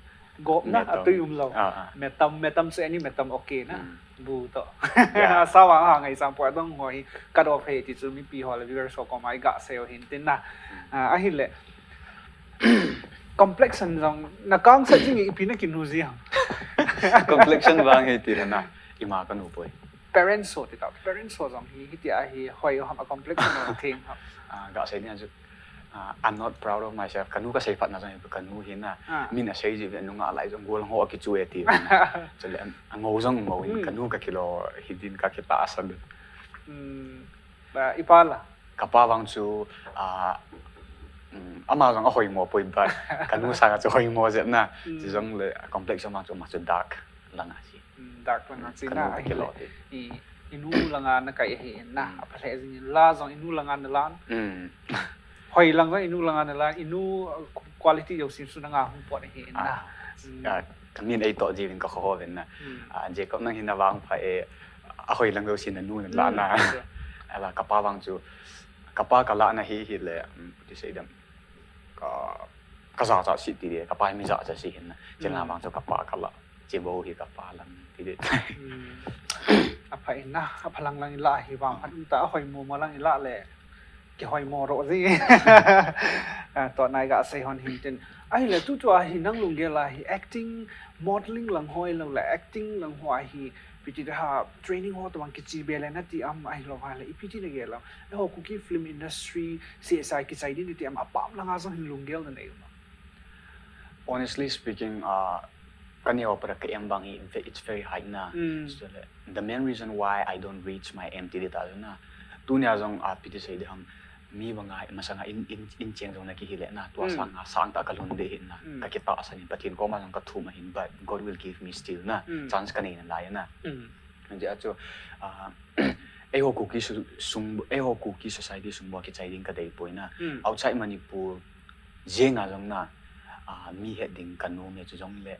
gop na, atui um lou. Metam, metam se ani metam okay na. Bu to. Sa va ha ngaisang po adang ho hi cut off hi ti chu mipi ho le viewers ho koma i ga sei u hin tin na. Ah, ahile. Complexion jong na kang sa jing ipi na kinu ji ham. Complexion vang hi ti na. Ima ka nu poi. Parents ho ti tau. Parents ho jong hi, hiti a hi, hoi ham a complexion ho theng ham. Ah, ga sei ni a chu, ah, I'm not proud of myself. Ka nu ka sei phat na jong, ka nu hi na. Min a sei ji ve nunga lai jong gol ho a kichu e ti. Chule, a ngo jong ngo in, ka nu ka kilo, hi din ka kitahsan. Ba, i pa la? Ka pa vang chu, ah, um, ama jong a hoimo poi, but ka nu sanga chu hoimo jep na. Chi jong le, complexion vang chu ama chu dark langa chi. Dark langa chi na. Ka nu ka kilo ti. I, i nu langa na kai hi na. A pha le jing in la jong i nu langa na lan. Hoi lang jong i nu langa na lan. I nu, uh, quality jouse chu na nga hung pot hi na. Ah, ka min ei to ji vin ka kho ho vin na. Ah, Jacob nang hin na vang pha e. A hoi lang jouse na nu na la na. Ala ka pa vang chu, ka pa ka la na hi hi le, um, ti sei dam. Ka, ka ja cha si ti le, ka pa mi ja cha si hin na. Chena vang chu ka pa ka la. Che bou hi ka pa lang ti le. A pha in na, a pha lang lang i la hi vang, pha ta a hoimo mo lang i la le. Ki hoimo ro ji. Ah, to nai ga sei hon hin tin. Ahile tu tu a hi nang lunggel a hi acting, modeling lang hoi lou le, acting lang hoi hi, piti da ha, training ho to bang kichi be le na ti am ahi lou vai le, ipi ti na gel am. Eiho Kuki film industry, C S I kichai din ti am, apam langa jong hin lunggel na nei um. Honestly speaking, ah, ka neo para ka aim bang hi, it's very high na. So, like, the main reason why I don't reach my aim ti di ta na. Tunia jong, ah, piti sei di ham. Mi banga masanga in, in, in cheng jong na kihi le na, tua Mm. sanga sang ta ka lhun de hin na, Mm. ka kitahsan in Pathen koma jong ka thum ahin, but God will give me still na, Mm. chance ka nei nalai na. Mm. Hijeh a chu, ah, eiho Kuki su-, sung, eiho Kuki society sung bou kichai ding ka dei poi na. Mm. Outside Manipur, jenga jong na, ah, mi het ding ka nom e chu jong le,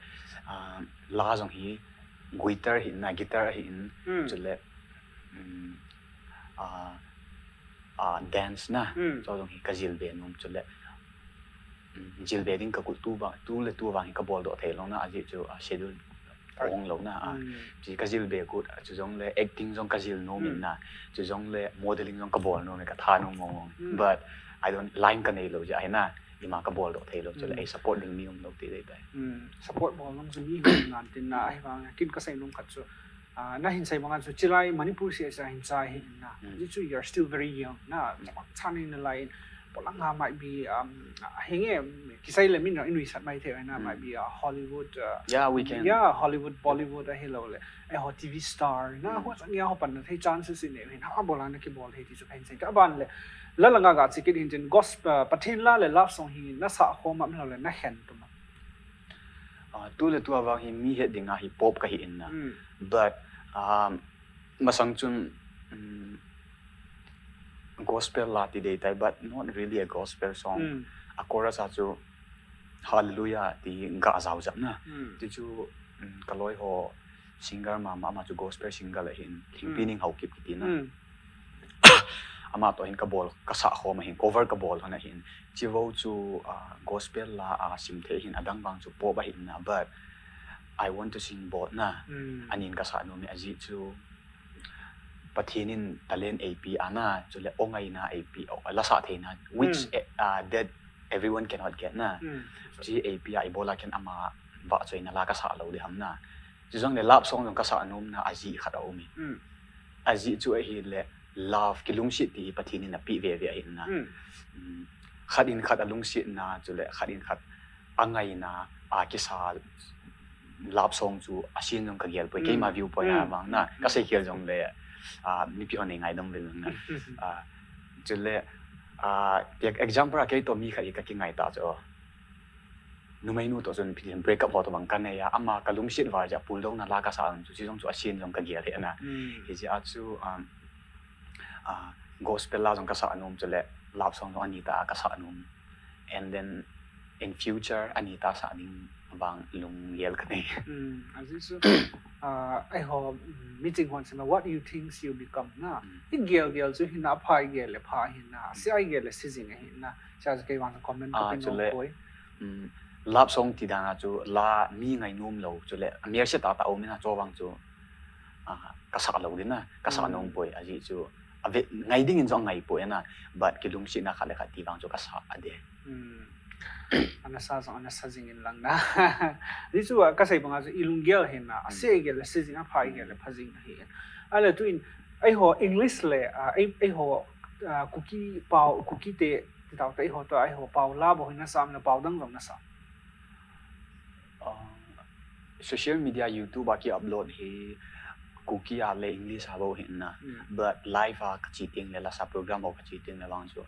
ah, la jong hi, guitar hi na, guitar hi in, Mm. chu le, um, ah, ah, dance na, Mm. chu jong hi ka jil be nom chu le, um, jil be ding ka kul tu ba, tu le tu vang hi ka bol doh thei lou na, ajeh chu, ah, schedule Right. hong lou na, ah, Mm. chu ka jil be kul, ah, chu jong le acting jong ka jil nom in Mm. na, chu jong le modeling jong ka bol nom e ka tha nom mong mong. Mm. But I don't, line ka nei lou jeh a hi na, ima ka bol doh thei lou, chu le Mm. ei support ding mi um lou ti dei tai. Mm. Support bol nom chu mi hung ngan tin na, ahi vang, kin ka sei nom khat chu, Ah, na hin sei banga chu, chilai Manipur C S A hin chai hi in na. Mm. Ajeh chu, you're still very young na. Mm. Chamak chan in na lai in. Polang ha might be, um, henge, kisei le min in nuisat mai thei na, Mm. might be, uh, Hollywood, uh, Yeah, we can. yeah, Hollywood, Bollywood ahi lou le. Eiho T V star na, Mm. ho chang ya ho pan na thei chances in ne, hin ha bol a na kibol thei ti chu phen sei. Ka ban le, la langa ga chikit hin tin gospel, Pathen la le love song hi na sa khom am lou le na khen tum am. Ah, tu le tu a vang hi mi het ding a hi pop ka hi in na. Mm. But, um, masang chun, um, gospel la ti dei tai, but not really a gospel song. Mm. A chorus a chu Hallelujah ti ga jao jap na. Mm. Ti chu, um, ka loi ho singer mama, ama chu gospel singer le hin, Lhingpi Mm. Ning Haokip kiti na. Mm. Ama toh hin ka bol, ka sa khom ahin, cover ka bol hon ahin. Chi vou chu, ah, gospel la a sim thei hin, adang vang chu pop ahin na, but I want to sing both na. Mm. Anin ka sa nom e ajeh chu Pathen in talent eipeh a na, chu le o ngaina eipeh, o, la sa thei na, which, Mm. eh, ah, that everyone cannot get na. Mm. Chi eipeh a, ibola ken ama vahchoina la ka sa lou ding ham na. Chu jong le love song jong ka sa nom na, ajeh khat a um e. Mm. Ajeh chu ahi le love, kilungset ti hi Pathen in apeh ve ve ahi na. Mm. Mm. Khat in khat a lungset na, chu le khat in khat a ngaina, a kisa love song chu a sin jong ka gel poi, Mm. keima view point a Mm. vang na. Mm. Ka sei khel jong le, ah, mipi hon nei ngaidam uvin na. Mm. Ah, chu le, ah, example a kei toh mi khat hi ka kingai ta chu. Numeinu toh chun phi break up ho toh bang ka nei a, ama ka lungset val jeh a puldouna la ka sa chu, chi jong chu a sin jong ka gel he na. Mm. Hijeh a chu, um, ah, gospel la jong ka sa nom chu le love song jong ani ta ka sa nom. And then in future ani ta sa ding vang lunggel ka nei. Mm, ajeh chu, ah, eiho, mm, meeting hon sema, what you think you become na. Mm. I gel gel chu hi na, pha i gel le pha hi na, se i gel le se jing ahi na. Sia chu kei vang comment Ah, ka pe chu nom le, poi. Um, love song ti dan a chu la mi ngainom lou chu le, mi a se ta ta um in a chu vang chu, ah, ka sa lou ding na, ka sa Mm. nom poi ajeh chu. A ve, ngai ding in jong ngai poi na, but kilungset na khat le khat ti vang chu ka sa a de. Mm. Ana sa jong, ana sa jing in lang na. Ajeh chu, ah, ka sei banga chu i lunggel hi na, a Mm. se i gel le se jing, a pha i gel le Mm. pha jing ahi. Ahile tu in, eiho English le, ah, ei, eiho, ah, Kuki pao, Kuki te, ti tau te eiho toh, eiho pao la bou hi na sa am le pao dang jong na sa. Ah, social media, YouTube a ki upload hi Kuki a le English a bou hi na. Mm. But live a ka che teng le la sa program ho ka che teng le vang chu,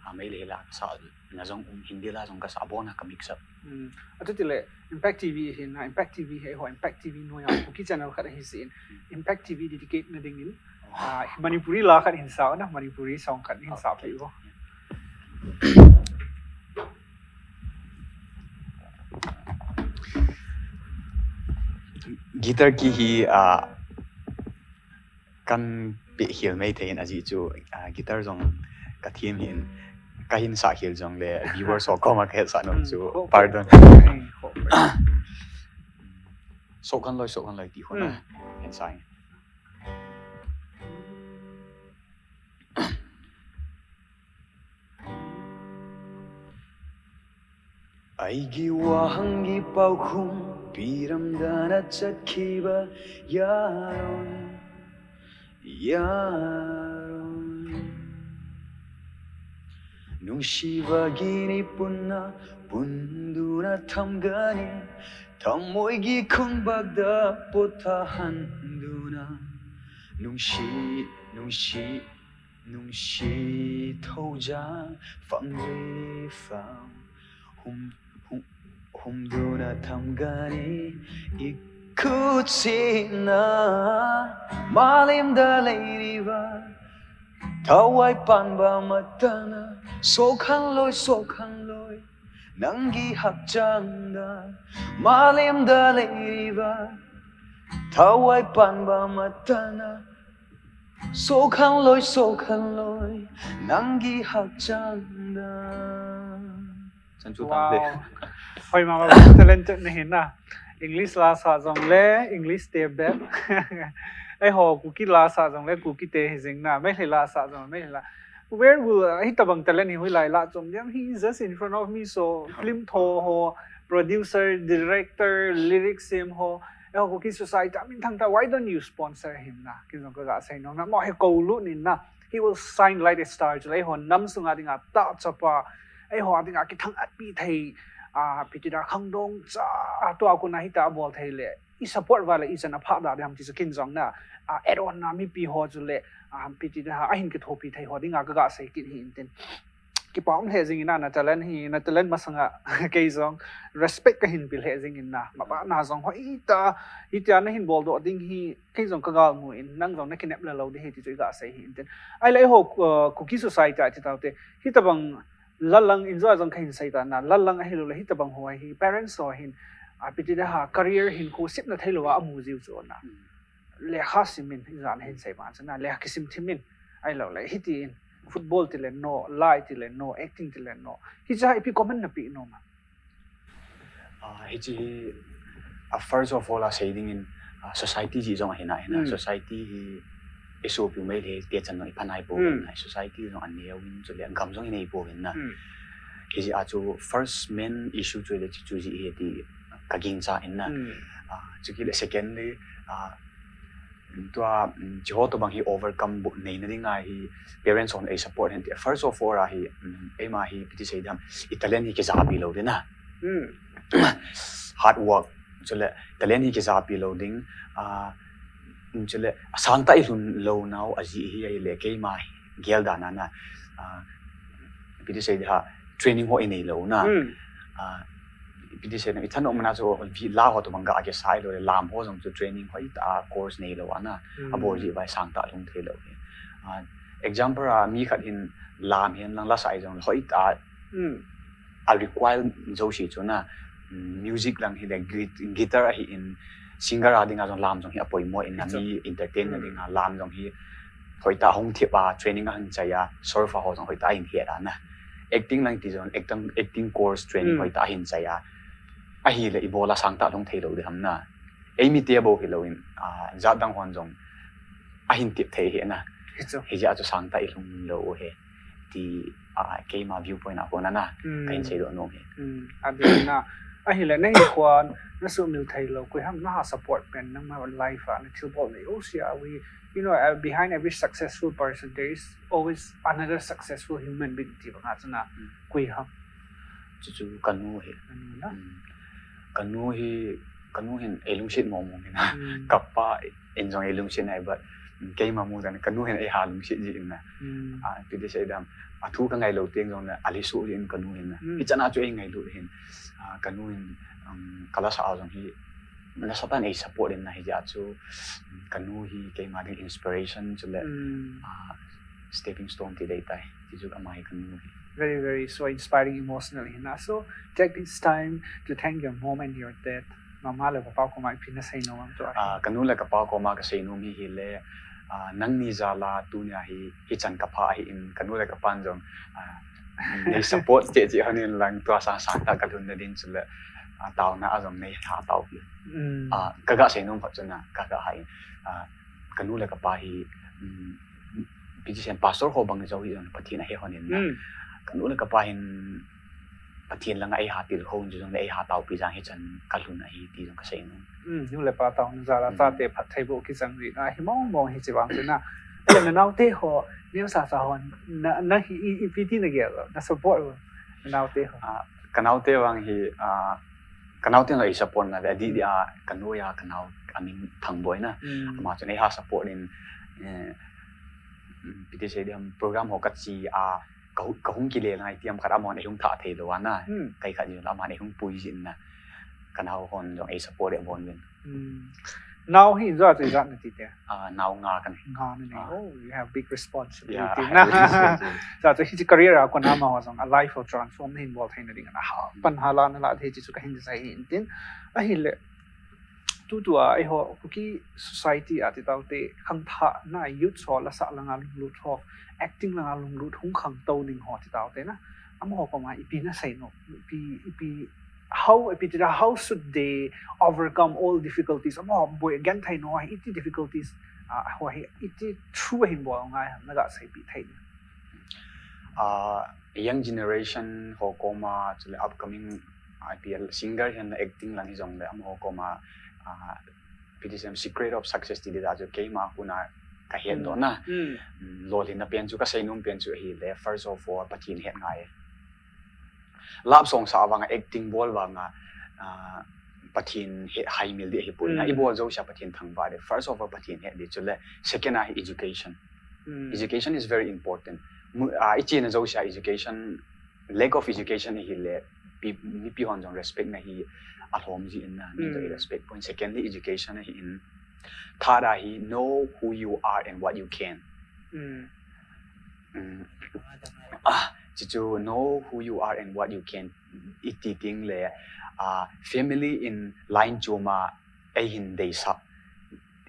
ah, Meitei la ka sa na jong um, Hindi la jong ka sa, abon a ka mix up. Mm. A tu ti le Impact T V hi na, Impact T V hi eiho Impact T V noiya Kuki channel khat ahi jeh in. Mm. Impact T V dedicate na ding in, Oh. ah, Manipuri la khat hin sa na, Manipuri song khat hin sa Okay. pe vo. Guitar key hi, ah, kan pe khel mai thei in ajeh chu, ah, guitar jong ka them hin, ka hin sa khel jong le viewers ho koma ka het sa nom Hmm, chu, ho, ho. Pardon. Hmm, ho. Sok kan loi, sok kan loi ti ho na. Hmm. Hin sa in. ꯑꯩꯒꯤ ꯋꯥꯍꯪꯒꯤ ꯄꯥꯎꯈꯨꯝ ꯄꯤꯔꯝꯗꯅ ꯆꯠꯈꯤꯕ ꯌꯥꯔꯣꯏ, ꯌꯥꯔꯣꯏ꯫ ꯅꯨꯡꯁꯤꯕꯒꯤꯅꯤ ꯄꯨꯟꯅ ꯄꯨꯟꯗꯨꯅ ꯊꯝꯒꯅꯤ, ꯊꯃꯣꯏꯒꯤ ꯈꯨꯡꯄꯥꯛꯇ ꯄꯣꯊꯥꯍꯟꯗꯨꯅ꯫ ꯅꯨꯡꯁꯤ, ꯅꯨꯡꯁꯤ, Nungsi thojang fang le fang hum hum hum duna tham gani ikut sina malim da leiriva thawai pan ba matana sokhan loi sokhan loi nanggi hakchang da malim da leiriva thawai pan ba matana sokhan loi sokhan loi nanggi hakchang da. Chan chu tam de. Wow. Hoi mama, talented nahi na. English la sa jong le English te bep. Eiho Kuki la sa jong le Kuki te hi jing na. Meitei la sa jong Meitei la. Where will uh, hitabang talent hi hoilai la chom diam? He is just in front of me, so film tho ho, producer, director, lyrics sem ho. Eiho Kuki society a minthang ta, why don't you sponsor him na? Kin jong kaga sei nom na. Mo he ko lu nin na. He will shine like a star. Chule eiho nam sunga dinga tah chapa, eiho dinga kithang at pi thei, ah, pi ti da khangdong cha, tua kona hita bol thei le. I support va le i chan a pha da dam ti chu kin jong na, ah, add on na mipi ho chule, ah, pi ti da ahin kithopi thei ho dinga kaga sei kit hi intin. Kipa um lheh jing in na, na talent hi, na talent masanga kei jong respect kahin pe lheh jing in na. Mabana jong hoitah, hitia nahin bol doh ding hi, kei jong kagal mu in, nang jong nakinep le lou ding hi ti chu iga sei hi intin. Ahile eiho, uh, Kuki society a ti tau te, hitabang lalang in jong kahin sei ta na, lalang ahilou le hitabang ho hi, parents ho hin, a, pi ti da ha, career hin khu sip na thei lou a amu jiu chu na. Lekha sim in, ijat hin sei ban chana, lekha kisim thim in, ahilou le, hiti in, football ti le no, lai ti le no, acting ti le no. Hicha ipi comment na pe nom a? Ah, hichi hi, ah, first of all, a sei ding in, ah, society ji jong ahi na, ahi na. Society hi, isopiu Meitei te chan jong ipha nai pou, ahi na. Society jong aneo in, chule gam jong inei pou ahi na. Hijeh a chu first main issue chu le chu ji hi ti kagingcha in na. Ah, chukit le secondly, ah, tua, mm, chiho tobang hi overcome bu-, nei na ding a hi parents hon ei support hen ti. First of all, a hi, mm, eima hi, pi ti sei dam, i talent hi kijapi lou ding na. Hard work. Chule, talent hi kijapi lou ding. Ah, mm, chule, sangtah i lhun lou nau, ajeh hi, ahile, keima hi, gel dan a na. Ah, pi ti sei dam, training ho inei lou na. Ah, pi ti sei na, i thanom na chu, vi la ho tobang ga kisa lou le, lam ho jong chu training hoitah a course nei lou a na. Abol jeh vai sangtah lhung thei lou hi. Ah, example a, mi khat hin lam hin lang la sa jong hoitah a, a require jouse chu na, mm, music lang hi le gui-, guitar ahi in, singer a dinga jong lam jong hi apoimo in na, mi entertain na dinga lam jong hi hoitah hung thip a, training ahin chai a, solfa ho jong hoitah ahin het a na. Acting lang ti jong, acting, acting course training hoitah ahin chai a. Ahile ibola sangtah lhung thei lou ding ham na. Eimi te bou hilou in, ah, jat dang hon jong ahin tip thei hi na. Hijeh a chu sangtah i lhung lou u hi. Ti, ah, keima viewpoint a kona na. Kahin sei doh nom hi. Ading na. Ahile nahin khuan, na sumil thei lou, koi ham na ha support pen, nangma life a, na thilbol nei jouse a, we, you know, uh, behind every successful person, there is always another successful human being ti banga chu na, koi ham? Chu chu kanu hi. Kanu na? Kanu hi, kanu hin ei lungset mong mong hi na. Kapa in jong ei lungset nai, but, mm, keima mu dan kanu hin ei ha lungset ji in na. Ah, pi ti sei dam, athu kangai lou teng jong na, ali su ji in kanu hin na. Hichan a chu ei ngailut hin. Ah, kanu hin, um, kala sa a jong hi, na satan ei support in na hijeh a chu, um, kanu hi keima ding inspiration chule, ah, stepping stone ti dei tai. Ti chu ama hi kanu hi. Very, very so inspiring, emotional hi na. So take this time to thank your mom and your dad. Mama le papa koma ipi na sei nom am tu a? Ah, kanu le kapa koma ka sei nom hi hile, ah, nangni jal a tunia hi, hichan ka pha ahi in, kanu le kapan jong, ah, nei support cheh cheh hon in lang tua sang sang tah ka lhun na ding chule, ah, taona a jong nei ha tao hi. Ah, kaga sei nom phat chu na, kaga ha in, ah, kanu le kapa hi, um, pi ti sei dam, pastor ho bang jou hi jong Pathen ahe hon in na. Kanu le kapa hin Pathen langa ei ha tilkhou in chu jong le ei ha taopi jang hichan ka lhun ahi ti jong ka sei nom. Nu le pa taona jal a chate phatthei boh kichang ji na hi mong mong hiche vang chu na. Ahile na naote ho, neo sa sa ho, na, na hi i, ipi ti na gel, na support u, na naote ho. Ah, ka naote vang hi, ah, ka naote jong ei support na ve, adih dih a, ka nu a, ka nao, a min Thangboi na. Ama chun ei ha support in, eh, Piti sei diam, program ho kachi a, ka hu-, ka hung kile lai tiam khat amahon ei hung tha thei lou ana. Hmm. Kei khat jin amahon ei hung pui jin na. Ka nao hon jong ei support e bon win. Hmm. Nao hi ijat ijat na ti te. Ah, nao nga kanei. Nga na nei. Ah. Oh, you have big responsibility. Yeah, I have big responsibility. Ijat hiche career a kon amaho jong a life ho transform na hin bol thei na ding ana ha. Hmm. Pan hala na la thei chu ka hin sei hin tin. Ahile. Tutua eiho Kuki society a ti taute khangthah na youth ho lasa langa lunglut ho, acting langa lunglut hung khangtou ding ho ti taute na. Amaho koma ipi na sei nom, ipi, ipi, how, ipi ti da, how should they overcome all difficulties? Amaho boi genthei nom hi iti difficulties, ah, ho hi iti through hin bol ngai ham na ga seipeh thei. Ah, young generation ho koma, chule upcoming I P L singer hihen acting lang hijongle amaho koma, ah, piti sei diam secret of success ti ding chu keima kona ka het doh na. Hmm. Mm, lolhinna pen chu ka sei nom pen chu ahile, first of all, Pathen het ngai. Love song sa vanga acting bol vanga, ah, Pathen het haimil ding ahipoi na. Hmm. I bol jousea Pathen thangvah ding. First of all, Pathen het ding chule. Second a hi education. Hmm. Education is very important. Mu-, ah, i chena jousea education, lack of education ahile, pi-, mipi hon jong respect na hi alhom jin na, min jong i respect pon. Secondly, education ahin. Third a hi, know who you are and what you can. Hmm. Mm. Ah, chuchu know who you are and what you can. Iti ting le, ah, family in line choma eihin deisah.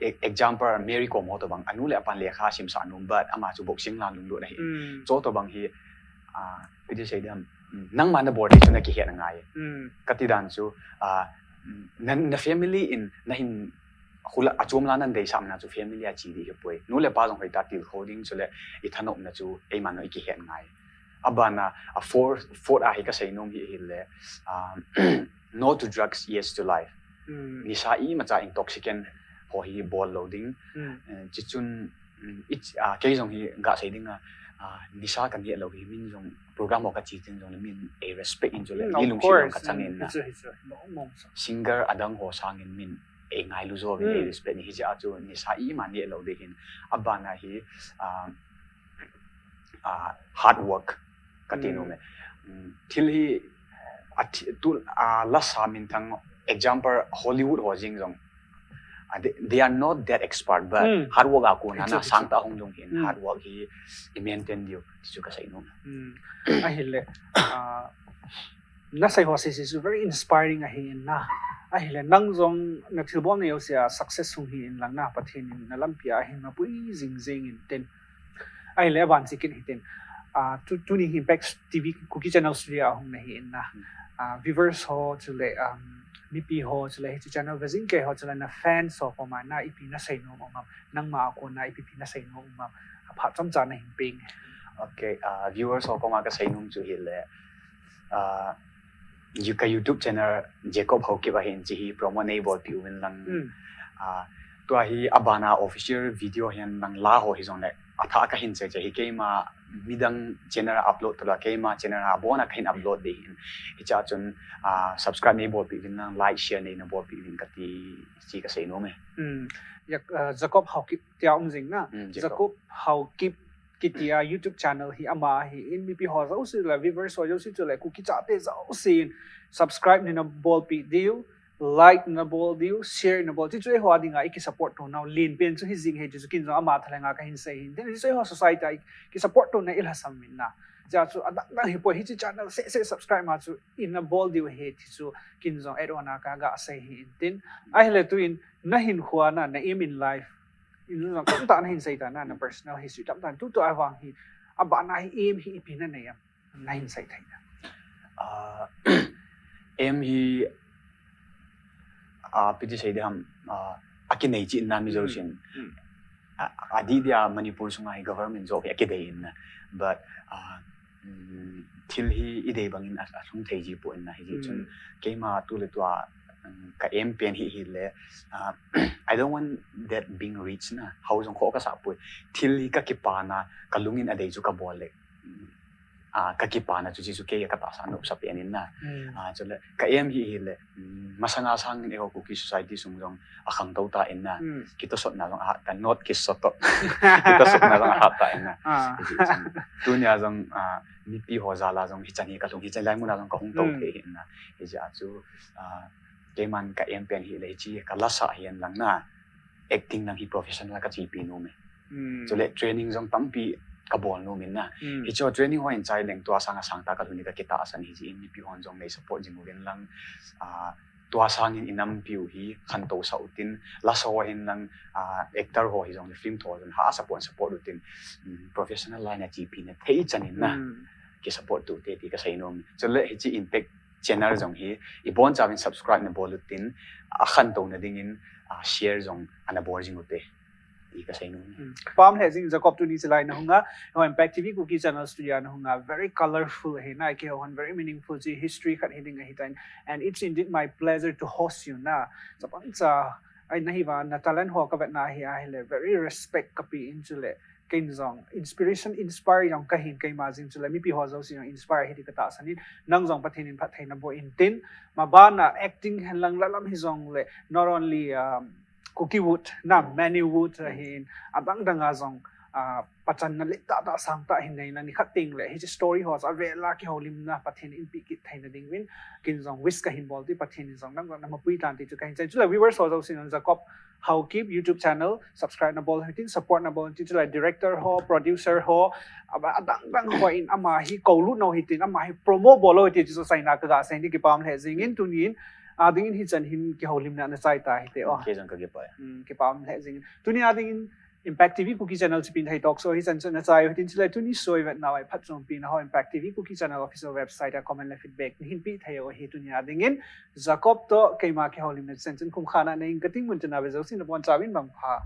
E-, example, Mary Kom ho tobang, anu le apan lekha simsah nom, but ama chu boxing lang lunglut ahi. Mm. Chu tobang hi, ah, piti sei diam, mm, nangma na bol ding chu na kihet ngai. Mm. Kati dan chu, ah, mm, na, na family in na hin hula achom la nan deisah na chu family a chi ding ahipoi. Nu le pa jong hoitah tilkhou ding chule i thanopna chu eima no i kihet ngai. Abana, a four, fourth a hi ka sei nom hi ahile, um, no to drugs, yes to life. Hmm. Nisa imacha intoxicant ho hi bol lou ding. Hmm. Eh, chuchun, mm, ich, ah, kei jong hi ga sei ding a, ah, nisa ka neh lou hi min jong program ho ka chi tin jong min ei respect in chule, hmm, mi lungset jong ka chang in na. Hichu, hichu. Singer adang ho sangin min ei ngailu jo vin ei respect in hijeh a chu nisa ima neh lou ding hin. Abana hi, ah, ah, hard work kati nom e. Mm, thil hi, a thi-, tu, ah, lasa minthang example Hollywood ho jeng jong. Ah, they, they are not that expert, but hard work a kona na sangtah hung lung hin hard work hi i maintain diu ti chu ka sei nom. Mm. Ahile, ah, na sei ho sese chu very inspiring ahi in na. Ahile nang jong na thilbol na jouse a success hung hi in lang na Pathen in na lampi a ahin mapui jing jing in tin. Ahile aban chi kit hitin. Ah, tu, tuni hi Impact T V Kuki Channel Studio a hung na hi in na. Hmm. Ah, viewers ho chule, um, mipi ho chule hiche channel vejing kei ho chule na fans ho koma na ipi na sei nom um am. Nangma a kona ipi pi na sei nom um am. Aphat chomcha na hin peng. Okay, ah, viewers ho koma ka sei nom chu hile. Ah, you, ka YouTube channel Jacob Haokip ahin, hiche hi promote nei bolpeh uvin lang. Hmm. Ah, tua hi abana official video hihen lang la ho hijongle athah a ka hin sei che hi keima midang channel a upload talou a keima channel a abona ka hin upload ding hin. Hichea chun, ah, subscribe nei bolpeh uvin lang, like, share nei na bolpeh uvin kati chu ka sei nom e. Hmm. Ya, ah, Jacob Haokip tia um jing na. Hmm, Jacob. Jacob Haokip kiti a YouTube channel hi ama ahi in mipi ho jouse le viewers ho jouse chule Kuki chate jouse in subscribe nei na bolpeh diu, like nei na bol diu, share nei na bol. Ti chu eiho a dinga i kisupport to nau len pen chu hi jing hi ti chu kin jong ama thalhenga ka hin sei hin. Tin chu eiho society a i kisupport to na i lhasam in na. Hichea chu adang dang hipoi hiche channel seh seh subscribe ma chu nei na bol diu hi ti chu kin jong add on a ka ga sei hi in tin. Ahile tuin na hinkho a na, na aim in life. In jong tamtah na hin sei ta na, na personal history tamtah. Tutua vang hi, abana hi aim hi ipi na nei am, na hin sei thei na. Ah, aim hi, ah, piti sei ding ham, ah, akinei cheh na mi jousen. Hmm. Ah, adih dia Manipur sunga hi government job hi akidei in na. But, ah, um, thil hi i dei bangin a, alhung thei ji poi na hijeh chun keima tuletua, um, ka aim pen hi hile, uh, I don't want that being rich na, hao jong kho ka sah poi. Thil hi ka kipana, ka lungin adei chu ka bol le. Um, ah, kakipana chu, chu kei katahsan nopsa pen in na. Ah, chule ka aim hi hile, mm, masanga sangin eiho Kuki society sung jong akhangtou tan na. Kitosotna jong ahat tan, not kisoto. Kitosotna jong ahat tan na. Tunia jong, ah, mipi ho jal a jong hichan hi kalhung, hichan lai muna jong kahung tou thei hi na. Hijeh a chu, ah, keiman ka aim pen hile hiche kalasa hi hen lang na, acting lang hi professional a kachepi nom e. Chule training jong tampi kabol nom in na. Hiche training ho hin chai leng tua sanga sangtah kalhun hi kakitahsan hi jeh in mipi hon jong nei support jing uvin lang, ah, tua sangin inampiu hi khantou sah utin, lasa ho hin lang, ah, actor ho hi jong le film ho jong ha support, support utin, mm, professional line a chepina thei chan in na. Kisupport tute ti kasei nom. Chule hiche Impact channel jong hi ibonchauvin subscribe nabol utin, akhantouna dingin, ah, share jong ana bol jing ute ti kasei nom. Pam lheh jing Jacob, tuni chilai nahung a, ho Impact T V Kuki Channel studio a nahung a, very colorful hi na, keiho hon very meaningful chi history khat hi ding ahi tan. And it's indeed my pleasure to host you na. Chapang cha, ai nahi va, na talent ho kavetna hi ahile, very respect kape in chule. Ken jong inspiration, inspire jong kahin, keima jing chule mipi ho jouse jong inspire hi ti katahsan in, nang jong Pathen in phatthei naboh in tin, mabana acting hen lang, lalam hi jong le, not only, um, Kukiwood, na, Mannywood ahin, adang dang a jong, ah, pachanna le tah tah sangtah hin nei na, nikhat teng le hiche story ho chu avel a kihoulimna Pathen in peh kit theina ding uvin, ken jong wish kahin bol ti, Pathen in jong nang jong namapui tan ti chu kahin sei. Chule viewers ho jouse jong Jacob Haokip YouTube channel subscribe nabol hitin, support nabol hitin, chule director ho, producer ho, aba adang dang ho in ama hi koulut nau hitin, ama hi promote bol u hiti chu chaina kaga sei in, kipam lheh jing in, tunin a dingin hichan hin kihoulimna nachai ta hite o. Kei jong kakipah e. Hmm, kipam lheh jing in. Tuni a dingin Impact T V Kuki Channel Chipinthei Talk Show hichan chu nachai u hitin, chule tuni show ivetnau a iphatchompiu ho Impact T V Kuki Channel official website a comment le feedback nahin peh thei u ahi. Tuni a dingin Jacob toh keima kihoulimna chan chun khumkhana nei inge kati, mun chana ve jouse nabonchauvin mangpha.